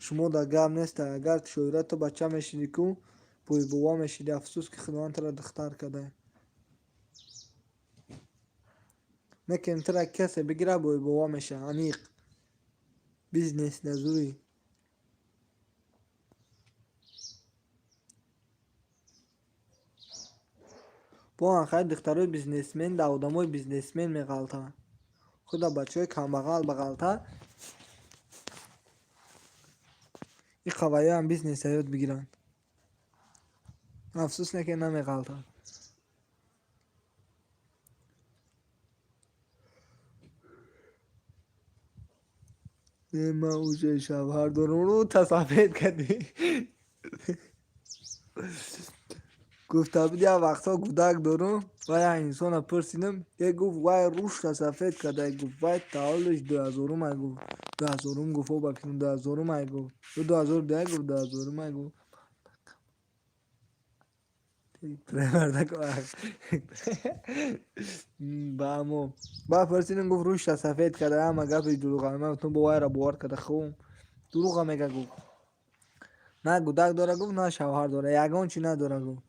шумо дар гап неста. Агар шоира ту бача мешидӣ ку, бӯйбува мешидӣ. Афсӯс, ки Худованд тура духтар кардае. Некем тура касе бигира, бӯйбува мешавад. Аниқ. Бизнес назурӣ. Бо анхай духтарои бизнесмен дар одамои бизнесмен меғалтанд. Худа бачаҳои камбағал бағалта. И қавайёам бизнеса ёд бигиранд. Афсӯс, не ки намеғалтанд. Не, ман уже шавҳар дорам. Рӯ тасафед кардӣ. Гуфта буд, як вақтҳо гудак дорум ва як инсона пурсидам, е гуфт, вай рӯшта сафед карда, гуфт, вай таваллудаш 2000-ум ай, гуфт, 2000-ум, гуфт, о, ба фикрам, 2000-ум ай, гуфт, ё 2001, гуфт, 2000-ум ай, гуфт. Мардак ба мо баъд пурсидам, гуфт, рӯшта сафед карда, ҳама гапи дурӯға. Ман гуфтам, бо вайра бовар карда хуб, дурӯға мега, гуфт, на гудак дора, гуфт, на шавҳар дора, ягон чи надора, гуфт.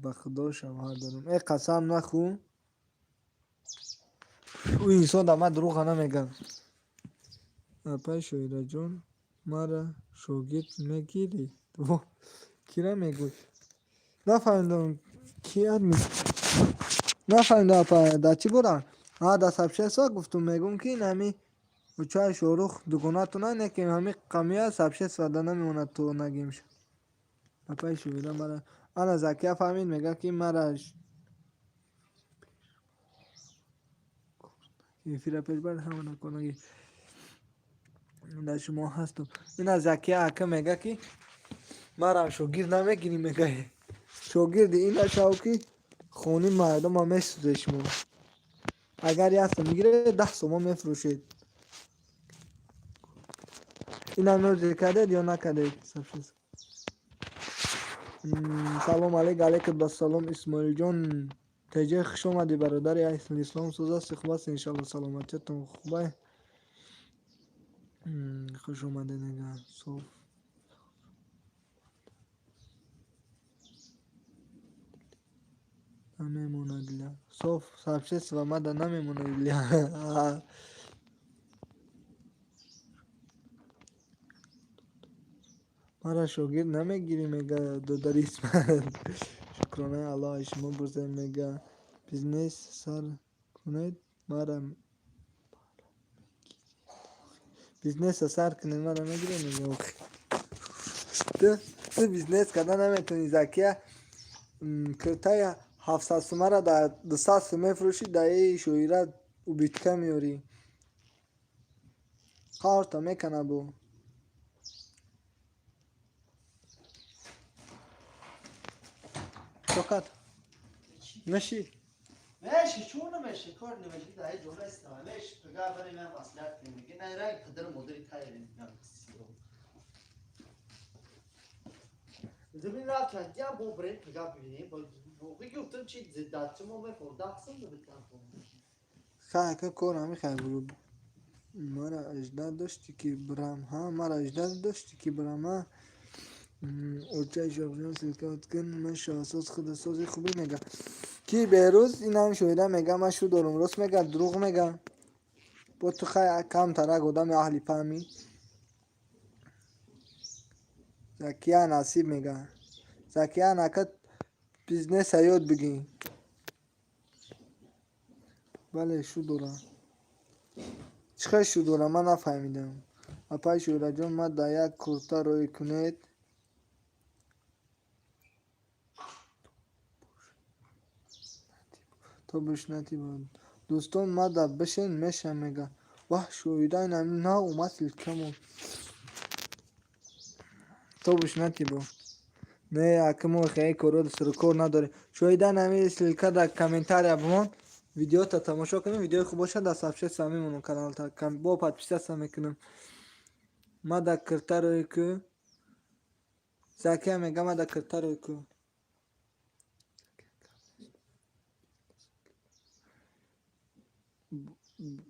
Ба худо, шавҳар дорам. Э, қасам нахӯ. Ӯ инсон дар ман дурӯға намегӯяд. Апай Шоираҷон, мара шогирд мегирӣ? Кира мегӯй? Нафаҳмидам, ки адми нафаҳмидам, апа, дар чӣ бора? А, дар сообщество гуфтум, мегӯм, ки ин ҳами очаи Шоҳрух дугонатона, не ки ҳами қамия сообщество да намемонад, то нагимш. Апаи Шоира, мара ана Закия фаҳмид, мегӯяд, ки мара эфира пеш бар ҳамона конаги дар шумо ҳастум. Ина Закия ака мега, ки марам шогирд намегирӣ, мегӯяд. Шогирди ин нашав, ки хони мардума месӯзе. Шумо агар як сом мегиред, 10 сомон мефурӯшед. Инам нозир кардед ё накардед? Салом алейк, алейкум бассалом, Исмоилҷон теҷе, хуш омадӣ, бародари ислом. Соз ҳасти, хуб ҳасти, иншалло, саломатиятон хубай. Хуш омадед. Соф намемонад дила, соф сообщество мада намемонад дила. Мара шогирд намегирӣ, мега додари Исмат. Шукронаи Аллоҳ, аз шумо бурсем, мега. Бизнес сар кунед, мара бизнеса сар кунед, мара мегиред, мега. Ту бизнес карда наметавонӣ, Закия. Киртаи 700 сумара дар 200 сум мефурӯшӣ, дар и шоира убытка меорӣ, қарта мекана бо. Шокат меши. ماشي شو ماشي کار نمیشه در جمله است ماشي فقط برای من مصلحت نمیگه نه رنگ پدر مادری تایید زمین رفت دیام با برین فقط ببینیم با موقعی گفتم چی زدات ما به فرداخسم بتام. Ха, кор ҳами хай буру. Мара ажда дошти ки бирам, ҳа, мара ажда дошти ки бирам, ҳа. Очаи шоҳҷон, ссылка кун, ман шоҳсоз худасози хубӣ, мега. Ки Беҳрӯз, инам шоира мега, ман шу дорум, рост мега, дурӯғ мега? Бо ту хай камтарак одами аҳли фаҳмӣ. Закия насиб, мега. Закия нака, бизнеса ёд бигӣ. Бале, шу дорам. Чӣ хел шу дорам, ман нафаҳмидам. Апаи Шоираҷон, ман дар як курта рӯй кунед. То бишнати. Дӯстон, мада бишен мешам, мега. Ваҳ, шоира, инами нав омад ссылкамон. То бишнати бо. Не, ака, мо хеле корро сарукор надорем. Шоида, нами ссылка дар комментария бимон. Видеота тамошо кунем, видеои хуб бошад, дар сообщество мемонам, каналта бо подписаться мекунам. Мада кирта рӯй ку. Закия мега, мада кирта рӯй ку.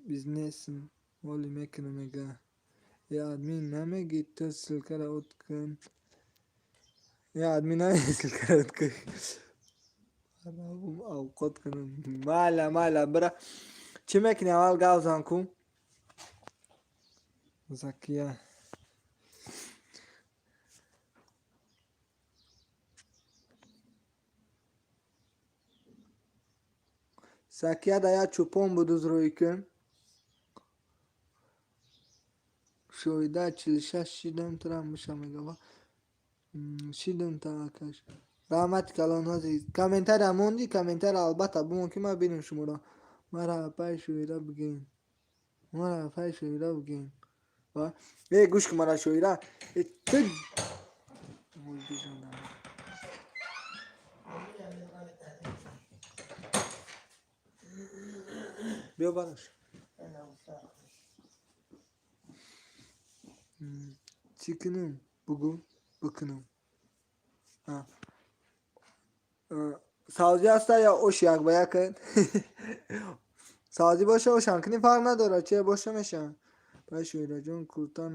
Бизнесм воли мекунам, мега. Е, админ, намеги ту ссылкаро от кун. Е, админ, намеги ссылкаро от кун. Авқот кунам. Майла, майла, бира. Чӣ мекунӣ, аввал гав зан ку? Закия. Закия да як чӯпон будуз рӯй кун. Шоида, 46 шидам, турам бишам, мега. Шидам таакаш. Раҳмати калон ҳозир. Комментария монди, комментария албатта бимон, ки ман бинам шуморо. Мара апаи шоира бигӯем. Мара апаи шоира бигӯем. Э, гӯш кун мара, шоира. Э, ту ой, бижонам. Биё бараш. Чӣ кунам? Бугӯ, бикунам. Савзӣ ҳаста ё ош як ба як? Савзӣ боша, ошам кунӣ, фарқ надорад, чи боша мешавад. Ба Шоираҷон, курта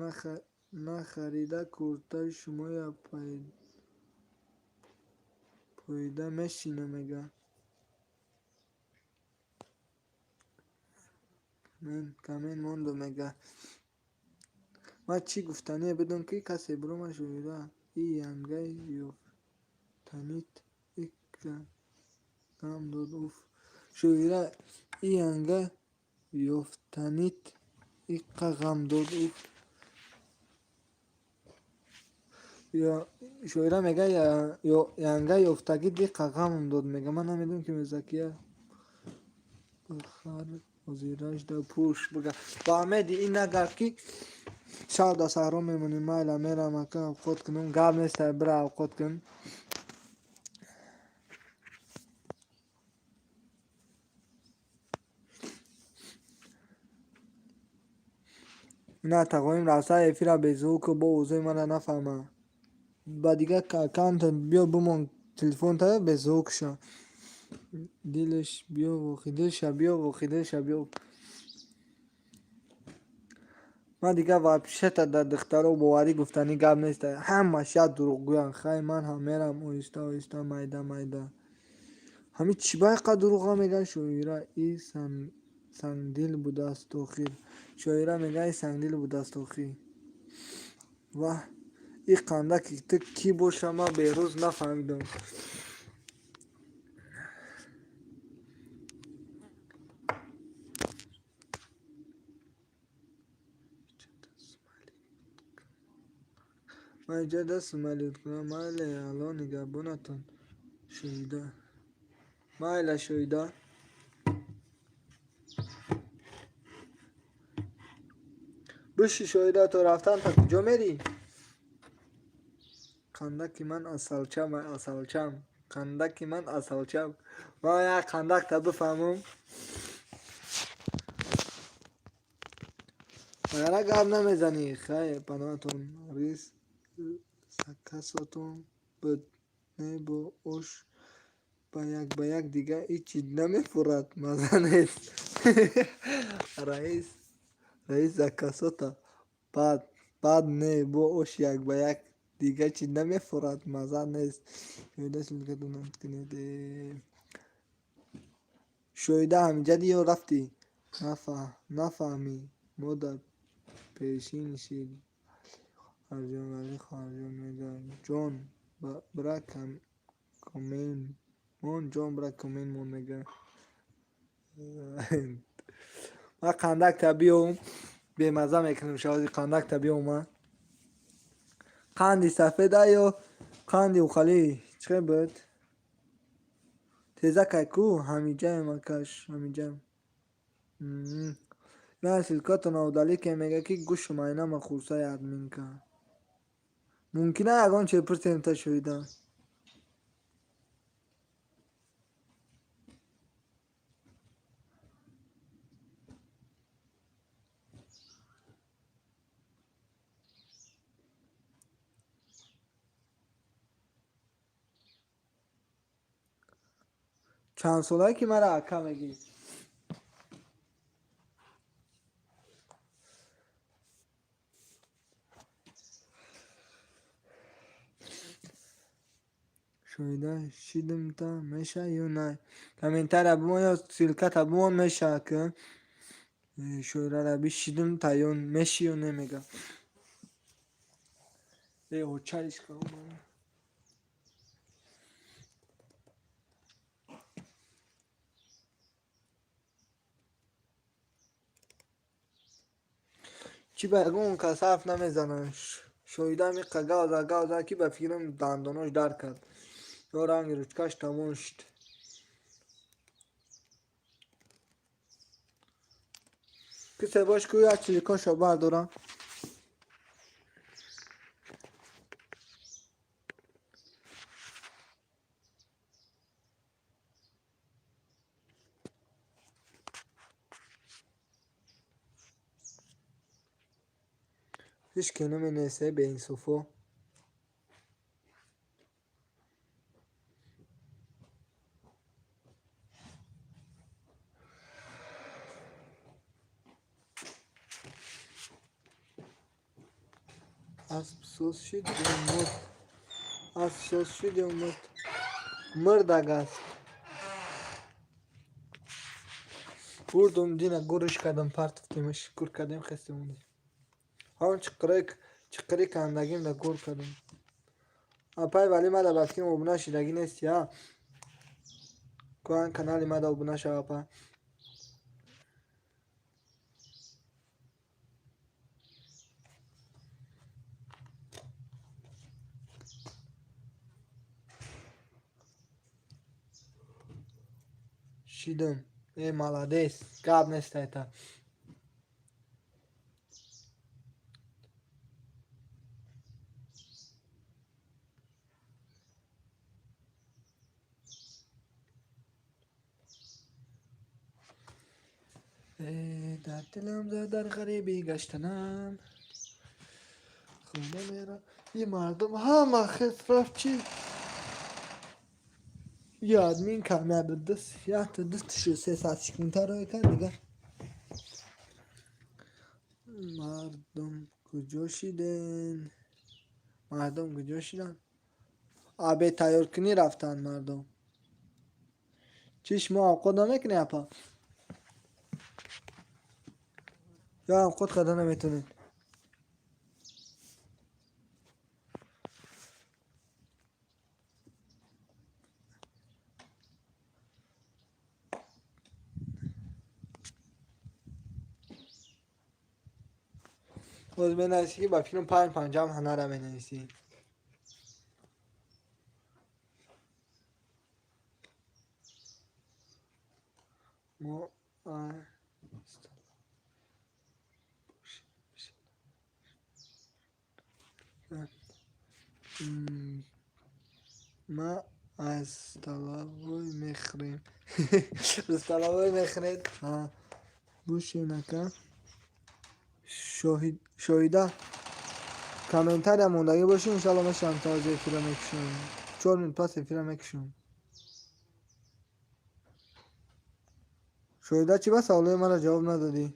нахарида, куртаи шумоя пойда мешина, мега. Камен мондо, мега. Ман чӣ гуфтание будам, ки касе бирома. Шоира, и янгаи ёфтанит ика ғам дод, уф. Шоира, и янга ёфтанит иқа ғам дод, уф. Шоира мега, янга ёфтагит иқа ғамам дод, мега. Ман намедонам, ки Закия бихар ҳозираш да пӯш, бага. Ба Амеди ин нагард, ки шаб дар саҳро мемонем. Майла, мерам, ака, авқот кунам. Гап нест, бира, авқот кун. Ина тағоим рафта эфира беззвуку бо овозои мара нафаҳма. Ба дигар аккаунта биё бимон телефонта беззвук ша. Дилаш биё вохи дилша биё вохи дилша биё. Ман дигар вообще-то дар духтаро боварӣ гуфтанӣ гап нест. Ҳамаш як дурӯғгӯянд. Хай ман ҳам мерам оҳиста оҳиста майда майда. Ҳамин чӣ ба инқадр дурӯға мегӯяд шоира? И сангдил будааст охир. Шоира мегӯяд и сангдил будааст охир. Ваҳ, и қандаки ту кӣ боша ман берӯз нафаҳмидам. Ман инҷа даст смайлик кунам. Майли, Алло нигаҳбонатон. Шоида. Майла, Шоида. Биши Шоида, то рафтан та куҷо мерӣ? Қандаки ман асалчам, асалчам. Қандаки ман асалчам. Ман як қандакта бифаҳмам. Вагара гап намезанӣ. Хай, паноҳатон. Рис сакасотон буд. Не бо ош ба як ба як дига ҳичи намефурад. Маза нест. Раис раис закасота. Бад бад не бо ош як ба як дига чӣ намефурад. Маза нест. Шоида ссылкатонро кунед. Шоида ҳамиҷади ё рафтӣ? Нафаҳмӣ. Мо дар пешин шид. Хоҳарҷон Валӣ хоҳарҷон мегӯяд ҷон бира коммент мон ҷон бира коммент мон мегӯяд. Ман қандакта биём бемаза мекунам шавози қандакта биём ман. Қанди сафеда ё қанди ухалӣ чӣ хел буд? Тезакай ку ҳамиҷаем акаш ҳамиҷаем. На ссылкатонро удалить ке мегӯяд ки гӯшу майнама хурсаи админка. Мумкина ягон чиз пурсем та Шоида. Чанд солае ки мара ака мегӣ? Шоида шидимта меша ё на? Комментария бимон ё ссылката бимон меша ки шоирара бишидим та ё меши ё не мега. Э очариш кардам. Чӣ ба ягон кас ҳарф намезанад. Шоида миқа гав зад гав зад ки ба фикрам дандонош дард кард. Ё ранги ручкаш тамом шуд. Кисе бош ку як чиликошо бардорам. Ҳеҷ ки наменависад беинсофо. Асп соз шуд ё мурд? Асп соз шуд ё мурд? Мурд асп. Бурдум дина гурш кардам партофтемаш гур кардем хестем мондем. Ҳамон чиқири кандагим да гур кардам. Апай валӣ мада ба фикрам обуна шидагӣ нести а? Кӯҳан канали мада обуна шав апа. Шидам. Э молодец. Гап нест айта. Дар дилам зад дар ғарибӣ гаштанам. Хона мера. И мардум ҳама хес рафт чӣ? Я админ камяд дус, якта дустшу 300 секунда рой кард дигар. Мардум куҷо шиден? Мардум куҷо шиданд? Обед тайёркунӣ рафтанд мардум. Чӣ шумо авқот намекунед апа? Ё авқот карда наметонед? Боз менависӣ ки ба фикрам панҷ панҷам ҳанара менависӣ. Мо ма аз столовой мехӯрем. Столовой мехӯред? Бошен ака. Шоҳида комментария мондагӣ бошӣ, иншалло мешавам то аз эфира мекушам. 4 минут пас эфира мекушам. Шоҳида, чӣ ба саволои маро ҷавоб надодӣ?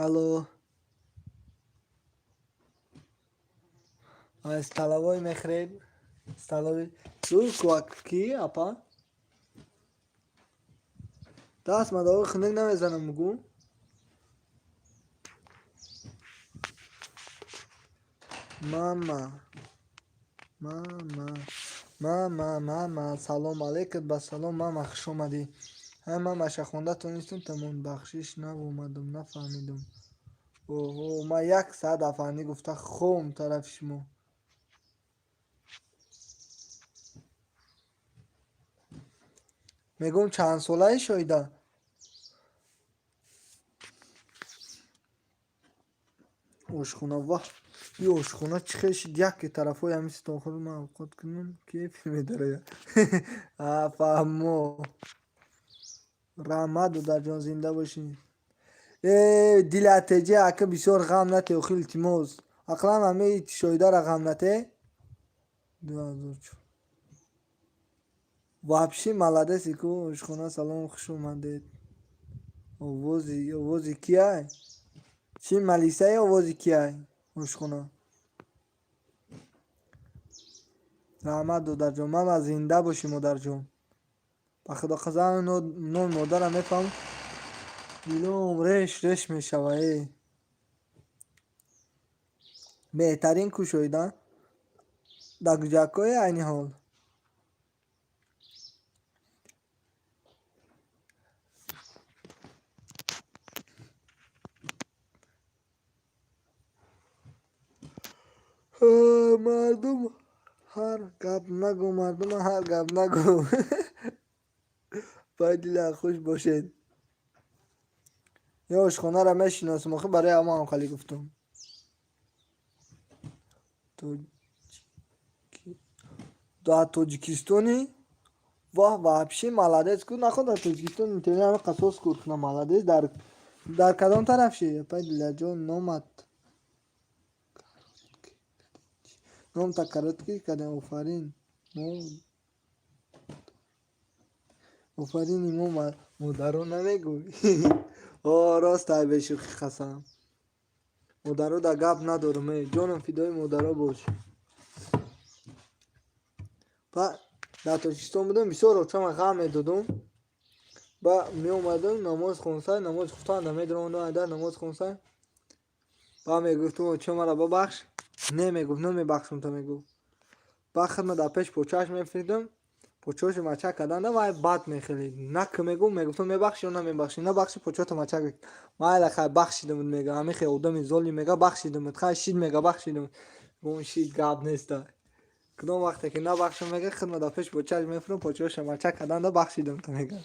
Алло. Аз столовой мехӯред? Столовой ки апа? Даст ма довои хунук намезанам мугӯ? Мама. Мама. Мама, мама, салом алейкум, ба салом мама, хуш омадӣ. Ҳа мамаша хонда тонистум тамом, бахшиш навомадум, нафаҳмидум. Оҳо, ман як саат афандӣ гуфта хом тарафи шумо. Мегӯм чанд солаи Шоҳида? Ошхона ваҳ, и ошхона чӣ хел шид? Яке тарафҳои ҳамин столхоро ман авқот кунам, ки эфир медарояд. А фаҳмо. Раҳмат додарҷон, зинда бошӣ. Э дилатеҷа ака бисёр ғам нате, охи илтимос. Ақлан ҳамаи Шоҳидара ғам нате. 2004. Вообще молодец ку ошхона, салом, хуш омадед. Овози овози кияй? Чӣ малисае овози кияй? Ошхона. Раҳмат додарҷон, мама зинда бошӣ модарҷон. Ба худо қасам номи модарам мефаҳмам, дилом реш реш мешава э. Беҳтарин ку Шоҳида? Дар куҷакое айни ҳол? Мардум ҳар гап нагӯ, мардума ҳар гап нагӯ. Байдила хуш бошед. Ё ошхонаро мешиносам, охи барои ҳама ҳам хали гуфтам. Дар Тоҷикистони? Ваҳ, вообще молодец ку, наход дар Тоҷикистон интернет ҳама қасос кур кунам, молодец. Дар кадом тараф ши? Апай Дилаҷон, номат номта короткий кардем, офарин. Мо офарини мо модаро намегӯй. О, рост ай бешӯхӣ қасам. Модаро да гап надорам э, ҷонам фидои модаро бош. Па дар Тоҷикистон будам, бисёр очама ғам медодум. Ба меомадам намоз хонсай, намози хуфтанда медаромадам айдар намоз хонсай. Ба мегуфтум оча мара бабахш. Не мегуфт, намебахшам та мегуфт. Ба хидма дар пеш почааш мефиридам, почоашо мачак карданда вай бад мехелид. Нак мегуфт, мегуфтам мебахши ё намебахши, набахши почоато мачак мекард. Майла хай бахшидамуд мега, ҳамин хел одами золим мега бахшидамуд, хай шид мега бахшидамуд. Гум шид гап неста. Кудом вақте ки набахшам мега, хидма дар пеш почааш мефирам, почоашо мачак карданда бахшидам та мега.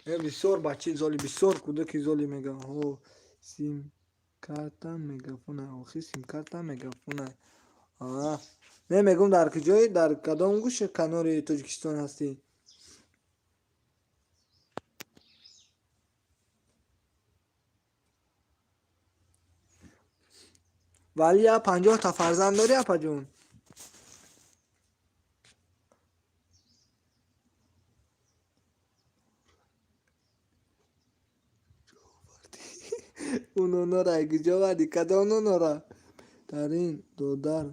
Э бисёр бачаи золи, бисёр кӯдаки золи мега. Ҳо, сим карта мегафона, охи сим карта мегафона. Не, мегӯм, дар куҷои, дар кадом гӯша канори Тоҷикистон ҳастӣ? Вале я 50-та фарзанд дорӣ, апаҷон? Унонора куҷо вардӣ? Кадом нонора? Тарин додар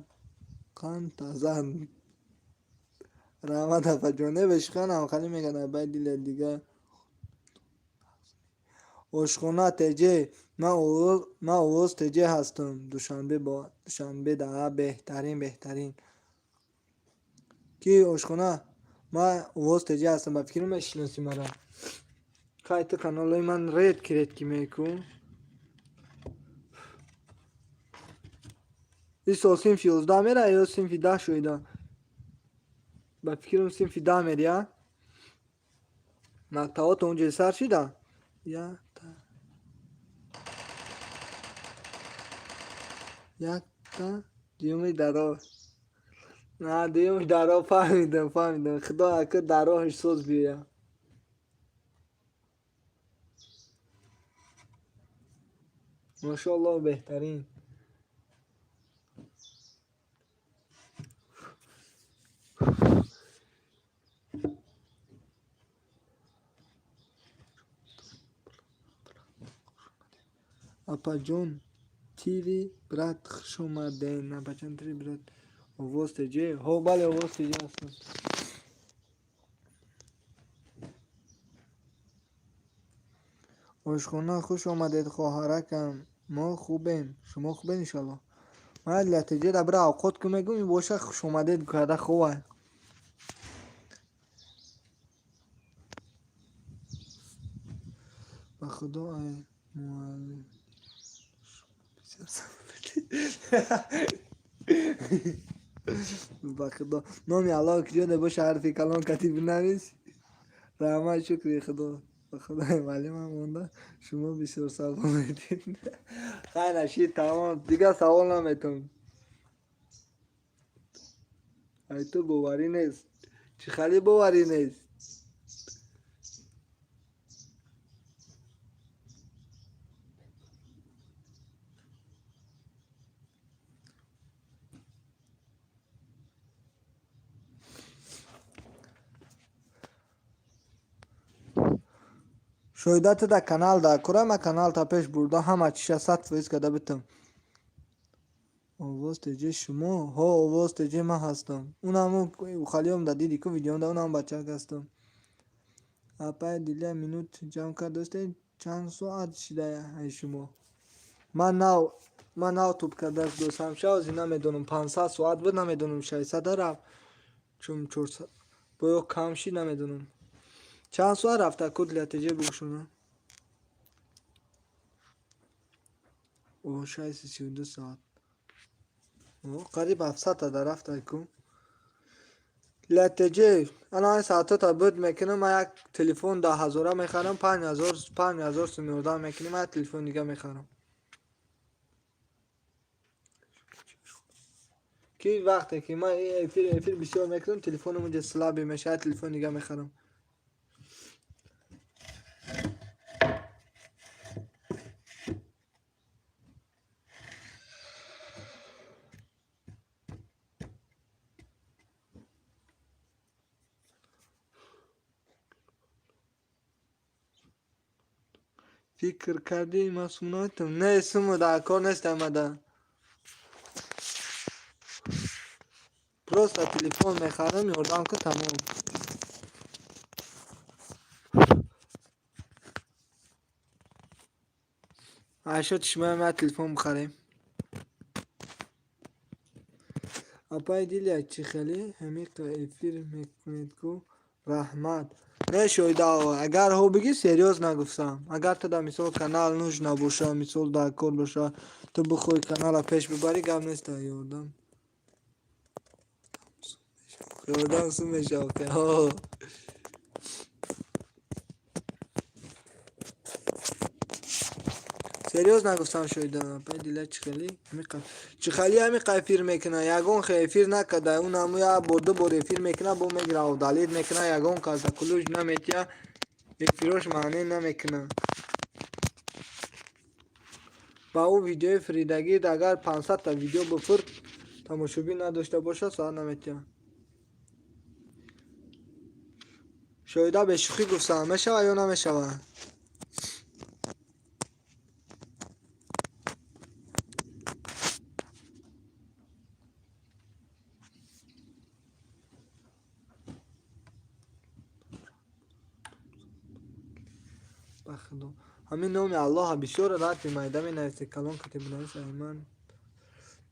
қандта зан. Раҳмат, апаҷон. Не, бешуханам, хали мегӯяд абай дила дига. Ошхона теҷ, ман Овоз теҷ ҳастам. Душанбе Душанбе да беҳтарин, беҳтарин. Ки ошхона? Ман Овоз теҷ ҳастам, ба фикр мешиносӣ мара. Хай, ту каналҳои ман редки редки мекун. Ин сол синфи 11 мера ё синфи 10 шоида? Ба фикрам, синфи 10 мери, а? Мактабото унҷо сар шида? Якта якта дуюми даро. На, дуюми даро, фаҳмидам, фаҳмидам. Худо ака дар роҳиш соз биёя. Машоалло, беҳтарин. Апаҷон тири брат, хуш омаден. Апаҷон тири брат. Овоз теҷ? Ҳо, бале, Овоз теҷ ҳастам. Ошхона, хуш омадед, хоҳаракам. Мо хубем, шумо хубед, иншоалло. Ман латиҷа бира авқот ку мегӯм, боша хушомадед карда хубай. Ба худо, ай муаллим, ба худо, номи Аллоҳ куҷода боша, ҳарфи калон катиб бинавис. Раҳмат, шукри худо. Ба худои муаллимам монда, шумо бисёр савол медиҳед. Хай, нашид, тамом, дигар савол наметавон. Ай, ту боварӣ нест. Чӣ хали боварӣ нест? Шоҳида, ту дар канал дар кора, ман каналта пеш бурда, ҳама чиша 100% карда битам. Овоз теҷи шумо? Ҳо, Овоз теҷи ман ҳастам. Унаму халиём да диди ку видеом да, унам бачак ҳастам. Апай Дилия, минут ҷамъ кард достед, чанд соат шида ай шумо? Ман нав туп карда достам, шавзи намедонам, 500 соат буд, намедонам, 600 рафт, чун 400 боё кам шид, намедонам. Чанд соат рафта ку, Дилия теҷи, бугӯшона? О, 632 соат. Қариб 700-та да рафта ку. Латеҷе, ана соатота буд мекунам, ман як телефон 10 ҳазора мехарам, 5000, 5000 сум ёрдам мекунем, як телефон дига мехарам. Ки вақте ки ман эфир бисёр мекунам, телефонам унҷа слабый мешавад, телефон дига мехарам. Фикр кардӣ, ман сум наметавонам? Не, суму дар кор нестам ада. Просто телефон мехарам, ёрдам ку, тамом. Айшо, чишмаям як телефон бихарем. Апай Дилия, чӣ хеле ҳамиқа эфир мекунед ку, раҳмат. Не, шоҳида, агар ҳо бигӣ, серьёз нагуфтам. Агар ту дар мисол канал нужна боша, мисол дар кор боша, ту бихоҳӣ канала пеш бибарӣ, гап неста, ёрдам. Ёрдам сум мешавад. Ҳо. Серьёзно гуфтам, шоида, апай Диля чӣ хеле ҳамиқа эфир мекуна, ягон хел эфир накарда. Ӯ наму як бор, ду бор эфир мекуна, бо мегира, удалить мекуна, ягон каса ключ наметия, эфирош маъне намекуна. Ба ӯ видеои фиридагӣ, агар 500-та видео бифур, тамошобин надошта бошад, соат наметия. Шоида, бешӯхӣ гуфтам, мешавад ё намешавад? Ба худо, ҳамин номи Аллоҳа бисёр ҳарфи майда менависед, калон кате бинавис. Айман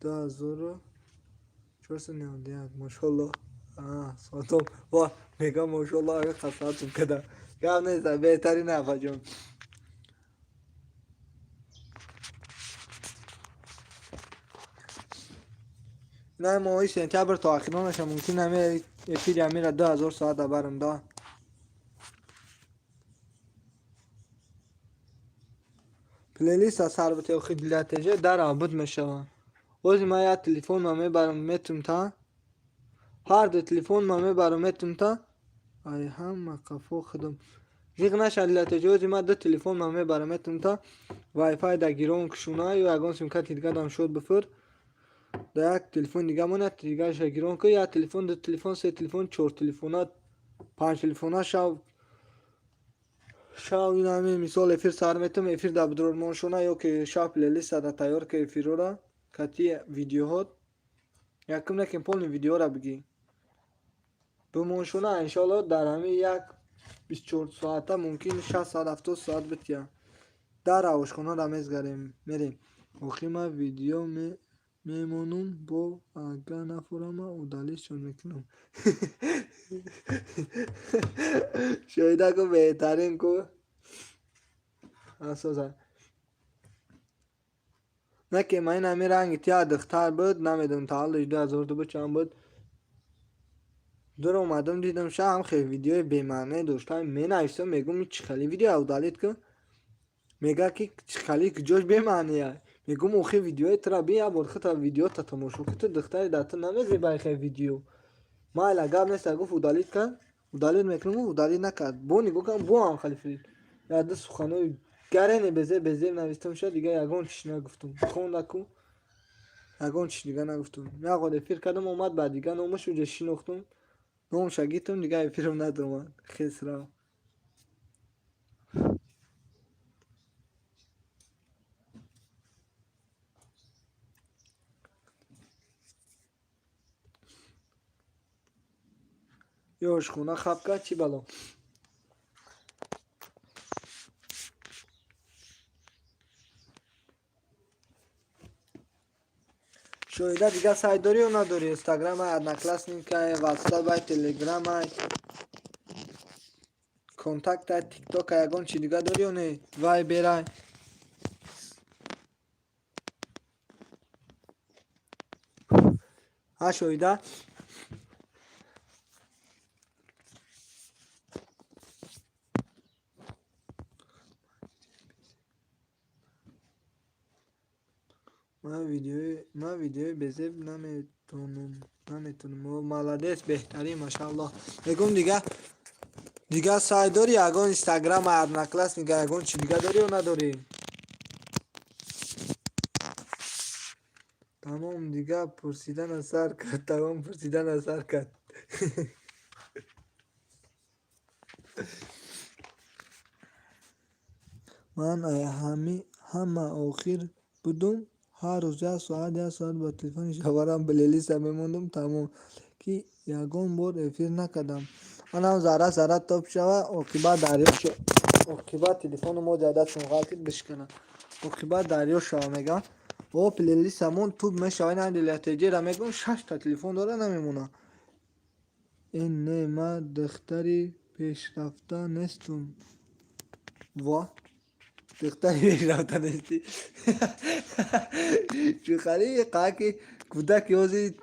2491, мошолло. Соатом ва мегам, мошолло, ҳамин соатум када гап нест, беҳтарин, апаҷон. На, моҳи сентябр то охиронаша мумкин ҳами эфири ҳамира 2000 соата барам да. Плейлиста сар бите, охи Дилятеже дар абуд мешавад. Ози ман як телефонма мебарам, метум та ҳар ду телефонма мебарам, метум та ай ҳама қафо худам зиқ наша. Дилятеже, ози ман ду телефонма мебарам, метум та вайфай да гирон кушуна ё ягон симкарти дига дам шуд, бифур да як телефон дига мон, як дигаша гирон ку, як телефон, ду телефон, се телефон, чор телефона, панҷ телефона шав шав. Ин ҳамин мисол эфир сар метум, эфир да бидурмоншона ё ки шав плейлиста да тайёр ки эфирора кати видеоҳо якум некин, полный видеора бигӣ бимоншона. Иншоалло, дар ҳамин як 24 соата мумкин 60 соат, 70 соат бития. Дар равошхонара мезгарем, мерем. Охи ман видео мемонум, бо ага нафурама, удалить-шон мекунам. Шоида ку, беҳтарин ку асоса не ки ман ин ҳамин ранги тия духтар буд, намедонам, таваллудаш 2002 буд, чанд буд. Дур омадам, дидам, ша ҳам хеле видеои бемаъне дошт. Менависам, мегӯм, чӣ хеле видео, удалить кун. Мега ки чӣ хеле, куҷош бемаъния? Мегӯм, охи видеои тура би, як бор хута видеота тамошо ку, ту духтари дар ту намезебаи хеле видео. Майла, гап нест, гуфт, удалить кард, удалить мекунам, удалить накард. Бо нигоҳ кардам, бо ҳам хеле фирид. Як ду суханои гарене безеб безеб навистам, шояд дига ягон чиз нагуфтум. Хонда ку, ягон чиз дига нагуфтум. Як бор эфир кардам, омад ба дига номаш, уҷа шинохтум, номша гитум, дига эфирам надомад, хес рафт. Ё ошхона хаб кард, чӣ бало? Шоида, дига сайт дорӣ ё надорӣ? Инстаграмай, Одноклассникай, Ватсапай, Телеграмай, Контактай, Тиктокай, ягон чи дига дорӣ ё не? Вайберай? Ҳа, Шоида? Ман видеои безеб наметонам. Молодец, беҳтарин, машааллоҳ. Мегӯм, дига сайт дорӣ, ягон Инстаграм, Одноклассника, ягон чи дига дорӣ ё надорӣ? Тамом, дига пурсидана сар кард, тамом, пурсидана сар кард. Ман ҳама охир будум, ҳар рӯз як соат, як соат ба телефони шавҳарам плейлиста мемондум, тамом, ки ягон бор эфир накардам. Манам зарра зарра тоб шава, оқибат дарё, оқибат телефону мо дастам ғалтид, бишкана, оқибат дарё шава, мегам. О, плейлистамон туб мешава. Ина дилятеҷера мегӯм, шашта телефон дора, намемона. Ин не, ман духтари пешрафта нестум. Во, духтари пешрафта нестӣ? Чӯхали қаки кӯдаки ҳозир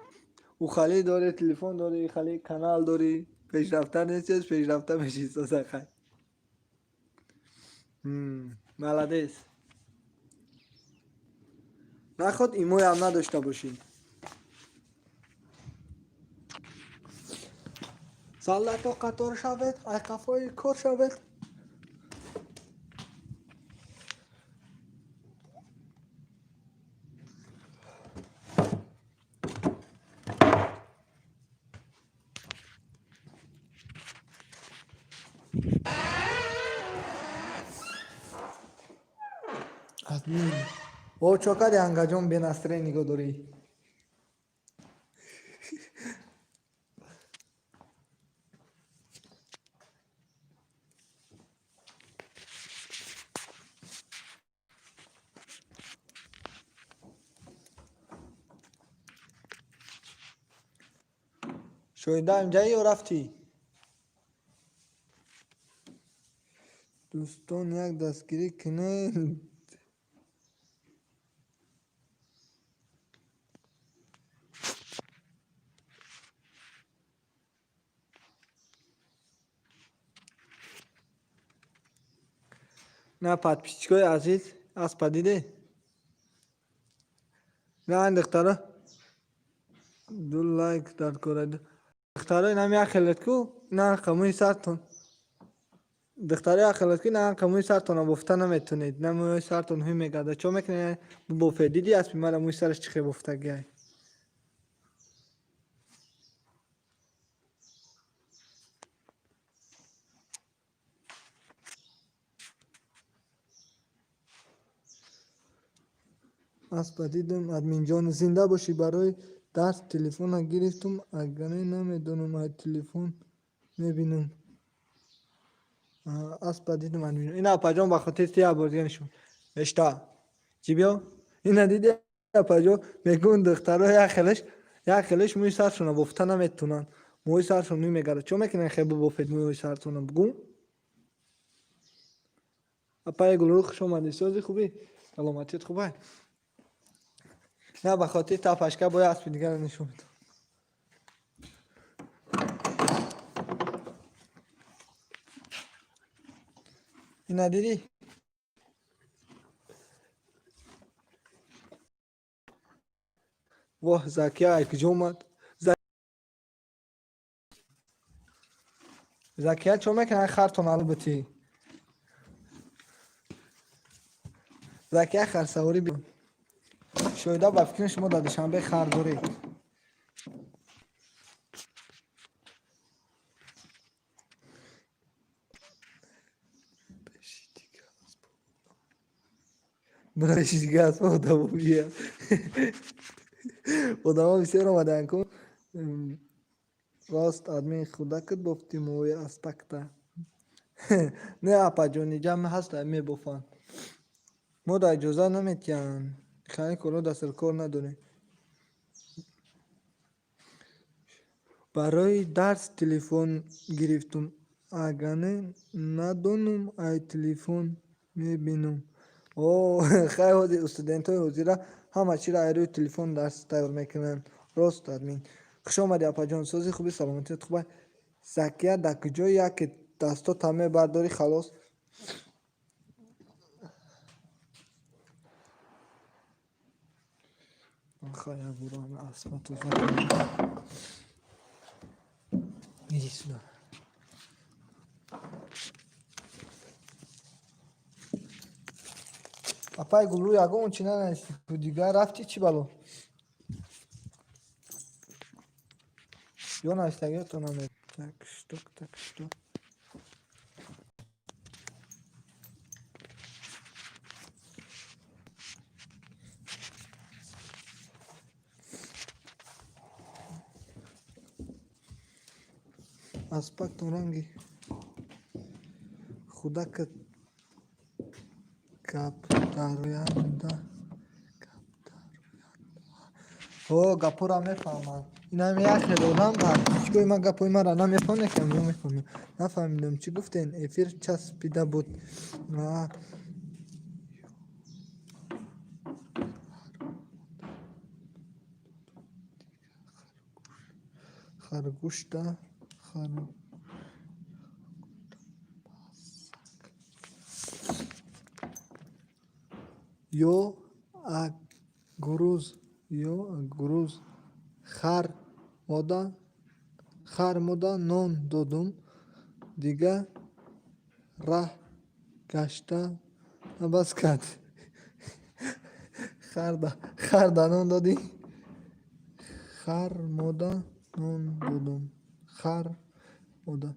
ухали дори, телефон дори, хали канал дорӣ, пешрафта нести, пешрафта меши созахай. Молодец. Наход имоям надошта бошӣ. Заллато қатор шавед, айқафои кор шавед. Админ. О, чо кади ангаҷон бенастроение нигоҳ дорӣ? Шоҳида инҷаи ё рафтӣ? Дӯстон, як дастгирӣ кунед. На, подписчикои азиз, аспа диде? На, ин духтара ду лайк дар кора. Духтаро, инам як хелет ку, на қамӯи сартон. Духтаро, як хелет ку, на қамӯи сартона бофта наметонед. На, мӯи сартон ҳуй мегардад. Чо мекунед? Бофе. Диди аспи мара, мӯи сараш чӣ хел бофтагиай? Аспа дидум, админҷон, зинда бошӣ. Барои дарс телефона гирифтум, агане намедонам, ай телефон мебинам. Аспа дидум, админҷон. Ина, апаҷон, ба хотири ту як бор дига нишон. Эшта. Чӣ, биё? Ина диди, апаҷон, мегӯн, духтаро як хелеш мӯи саршона бофта наметонанд. Мӯи саршон мӯй мегардад. Чо мекунед, хел бибофед мӯи сартона, бугӯ? Апаи Гулрух, хуш омадӣ. Сози, хубӣ? Саломатият хубай? На, ба хотири ту, апашка, бояд аспи дигарро нишон медам. Ина дидӣ? Воҳ, Закия ай куҷо омад? Закия, чо мекунад, хартон албати? Закия, харсаворӣ би. Шоҳида, ба фикри шумо дар Душанбе хар доред? Пеши дига аспо одамо бия. Одамо бисёр омаданд ку. Рост, админ, худакат бофти мӯи аспакта? Не, апаҷон, ҷамъ ҳаста, мебофанд. Мо да иҷоза наметиҳанд. Хеле корҳо дастаркор надорем. Барои дарс телефон гирифтум, агане надонум, ай телефон мебинам. О, хай, ҳозир студентҳои ҳозира ҳама чиро ай рӯи телефон дарс тайёр мекунанд. Рост, админ. Хуш омадӣ, апаҷон, сози, хуби, саломатият хубай? Закия, дар куҷо яке дастота мебардорӣ, халос. Хай, як бора ҳама аспа тоза кунем. Иди сюда. Апаи Гулрӯ, ягон чи нанависти, дигар рафтӣ, чӣ бало? Ё навистагиёто наме. Так что, так что. Аспактон ранги худакат гап дароянда, гап дароянда. О, гапҳоро мефаҳмам. Инам як хел одам, подписчикои ман гапҳои маро намефаҳмед, ки мо мефаҳмем. Нафаҳмидам, чӣ гуфтен? Эфир часпида буд. А. Харгӯшта хар ё Гуруз ё гуруз хар мода, хар мода нон додум, дига раҳ гашта набас кард. Хар да нон додӣ? Хар мода нон додум. Хар мода.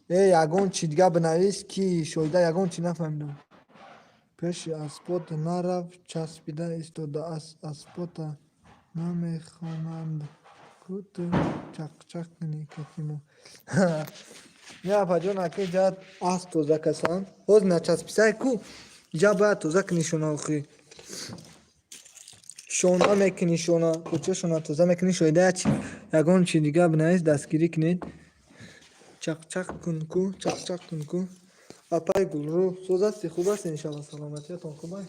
Э, ягон чи дига бинавис, ки Шоҳида, ягон чи нафаҳмидам. Пеши аспот нарав, часпида истодааст. Аспота намехонанд ку, ту чақчақ кунӣ катимо. Не, апаҷон, ака, ҷа асп тоза касан. Ҳоз начасписай ку, иҷа бояд тоза кунӣ шона охи. Шона мекунӣ, шона, кӯча шона тоза мекунӣ. Шоҳида, ягон чи дига бинавис, дастгирӣ кунед. Чақчақ кун ку, чақчақ кун ку. Апай Гулрӯ, соз ҳастӣ, хуб ҳастӣ, иншалло, саломатиятон хуб ай?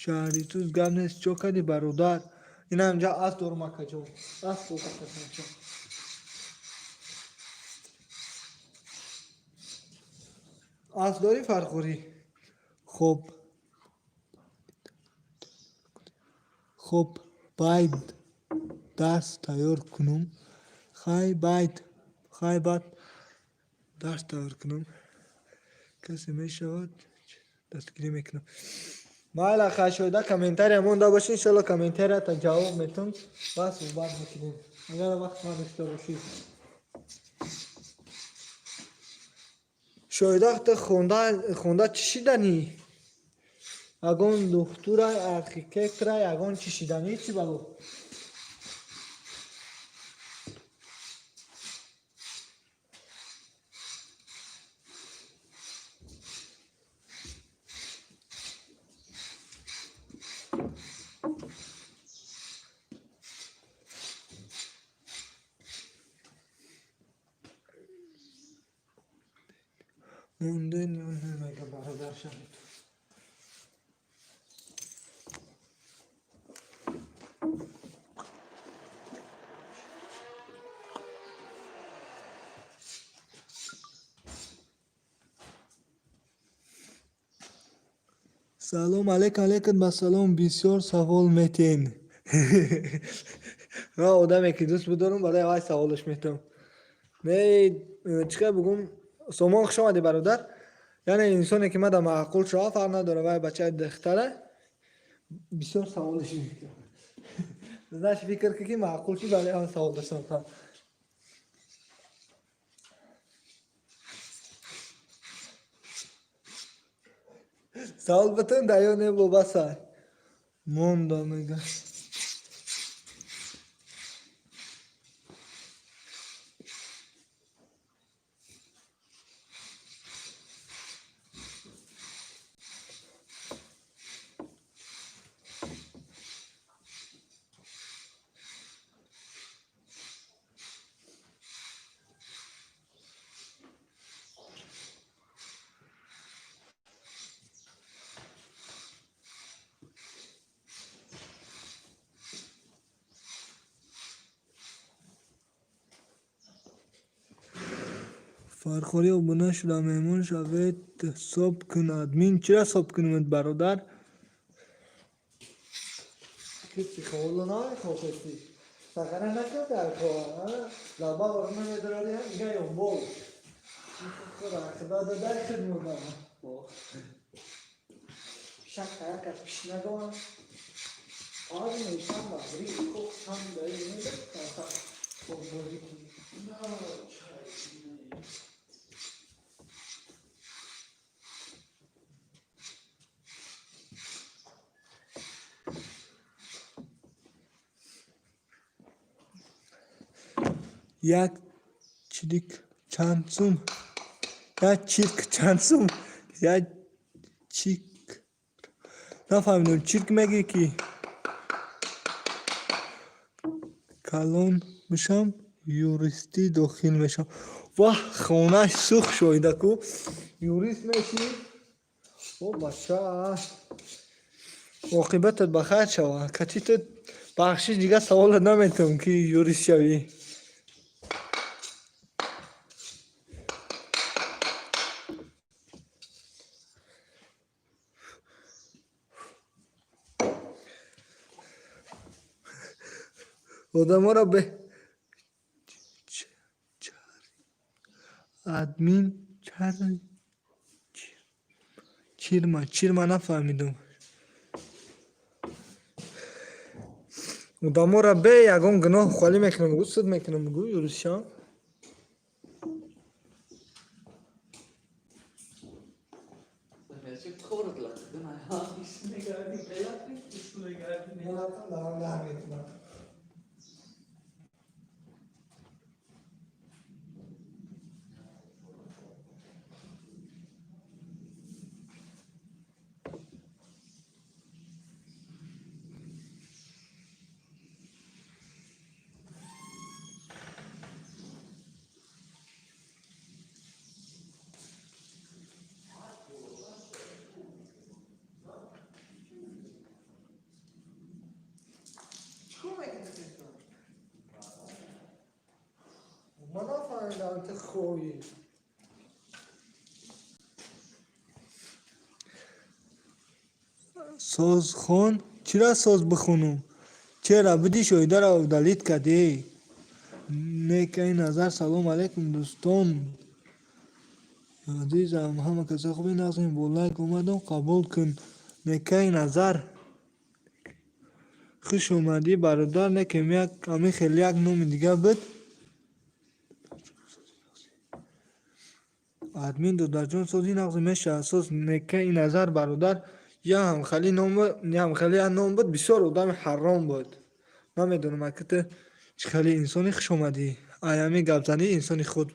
Шаҳри Туз гап нест, чо кардӣ, бародар? Ина инҷа асп дорум, акаҷон. Асп тоза кардам. Асп дорӣ, Фархурӣ? Хоб. Хоб, байд дарс тайёр кунум. Хай байд, хай баъд дарс тайёр кунум. Касе мешавад, дастгирӣ мекунам. Майла, хай, Шоҳида, комментария монда бошӣ, иншолло, комментарията ҷавоб метум ва суҳбат мекунем. Агар вақт надошта бошӣ. Шоҳида, ту хонда хонда чӣ шиданӣ? Ягон духтура, архитектора, ягон чӣ шиданӣ, чӣ бало? Монде мега, бародар шавед. Салом алейкум, алейкум ба салом, бисёр савол метиҳен. Ман одаме ки дӯст бидорам, барои вай саволаш метиҳам. Не, чӣ хел бугум? Сомон, хуш омадӣ, бародар. Яъне инсоне ки мада маъқул шава, фарқ надора вай бачаи духтара, бисёр саволаш метиҳам. Значит, фикр кун, ки маъқул шуд, барои ҳам савол доштам. Савол битун да ё не бо басай? Монда мега. Фархорӣ, обуна шуда, меҳмон шавед, соб кун админ. Чира соб кунем, бародар? Киси хаволо намехохести. Сахара накард дар кор, лаба орна медорори, ига ёнбол. Худа дадай худ мурдам. Шак як аз пишнагон. Аз мешам ба бри хок сам даи медод, хоб бозӣ кунӣ. Як чирик чанд сум? Як чирк чанд сум? Як чик. Нафаҳмидам, чирк мегӣ ки калон бишам, юристӣ дохил мешавам. Ваҳ, хонааш сӯхт, Шоҳида ку. Юрист мешӣ? О, бача. Оқибатат ба хайр шава. Кати ту бахшиш, дигар саволат наметавон ки юрист шавӣ. Одаморо бе админ чар чирма чирма нафаҳмидум. Одаморо бе ягон гуноҳ холӣ мекунам, гу суд мекунам, гу юристшам. Ман нафаҳмидам, ту хоҳӣ. Соз хон? Чира соз бихонум? Чера бидӣ, Шоҳидаро удалить кардӣ? Некаи назар, салом алейкум, дӯстон. Азизам, ҳама каса хуби нағзем, бо лайк омадам, қабул кун. Некаи назар. Хуш омадӣ, бародар, некем як ҳамин хел як номи дигар буд. Админ додарҷон, сози нағз мешавад, соз некаи назар бародар. Я ҳамхали ном, ҳамхали як ном буд, бисёр одами ҳаром буд. Намедонам, ака ту чӣ хели инсони, хуш омадӣ. Ай ҳамин гапзанӣ инсони худ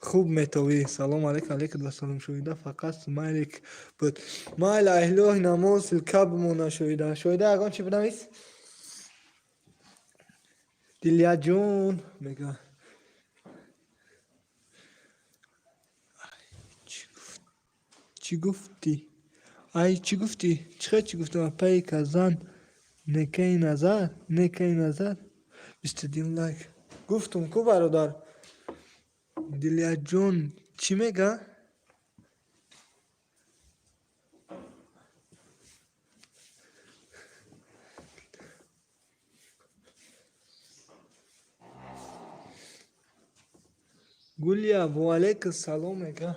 хуб метовӣ. Салом алейкум, алейкум вассалом, Шоҳида, фақат смайлик буд. Майли, аҳлоҳи намоз ссылка бимона, Шоҳида. Шоҳида, ягон чӣ бинавис? Дилияҷон мега. Чӣ гуфтӣ? Ай, чӣ гуфтӣ? Чӣ хел чӣ гуфтам? Апаи казан некаи назар, некаи назар. 22 лайк. Гуфтум ку, бародар. Дилияҷон чӣ мега? Гулия, ва алейкум салом мега.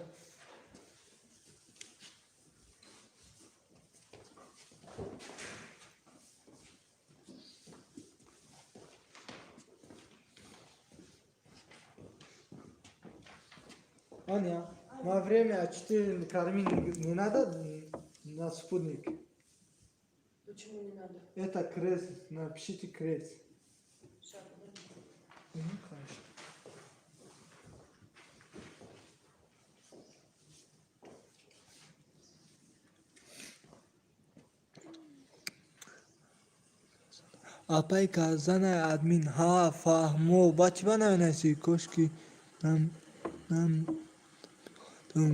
Аня, на время А4 кормить не надо на спутник? Почему не надо? Это крест, напишите крест. Сейчас, подожди. Мгм, хорошо. Апай казана админ, ҳа, фаҳмо, ба чӣ ба наменависӣ? Кошки нам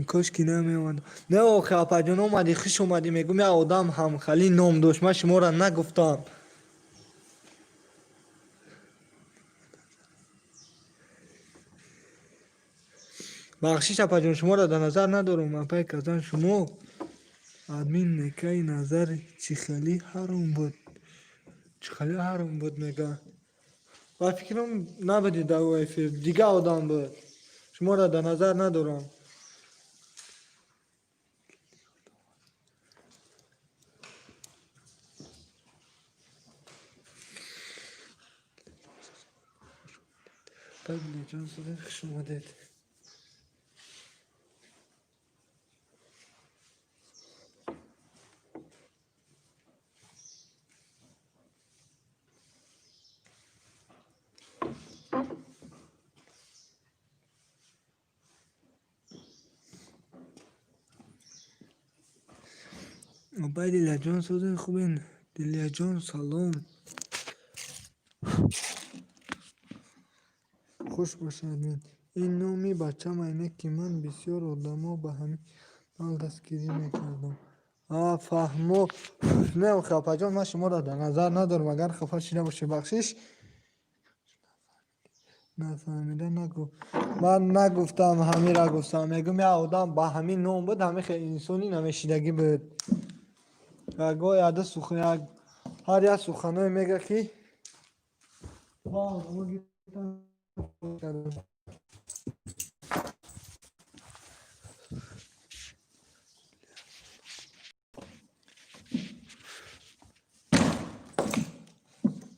кошки намеомад. Не, охи, апаҷон, омадӣ, хуш омадӣ, мегӯм, як одам ҳамхали ном дошт, ман шуморо нагуфтам. Бахшиш, апаҷон, шуморо дар назар надорам. Апай казан, шумо админ некаи назар чӣ хели ҳаром буд? Чӣ хели ҳаром буд мега. Ба фикрам, набуди дар эфир, дигар одам буд. Шуморо дар назар надорам. Ҷон, хуш омадед. Абай Дилярҷон, созен, хубен? Дилярҷон, салом. Хуш бошед, админ. Ин номи бачам айне, ки ман бисёр одамо ба ҳамин нал дастгирӣ мекардам. А, фаҳмо. Не, хафаҷон, ман шуморо дар назар надорам. Агар хафа шида бошед, бахшиш. Нафаҳмида нагӯ. Ман нагуфтам, ҳамира гуфтам. Мегӯм, як одам ба ҳамин ном буд, ҳамин хел инсони намешидагӣ буд. Гоҳ яда сухан, ҳар як суханое мега, ки ма одамо гирифтам кардам.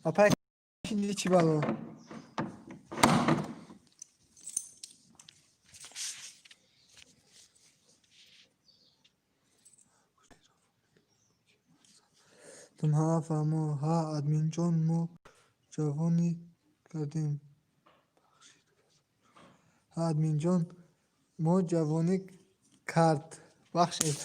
Апай, чӣ бало? Ҳа, фаҳмо. Ҳа, админҷон, мо ҷавонӣ кардем. Ҳа, админҷон, мо ҷавонӣ кард. Бахшед.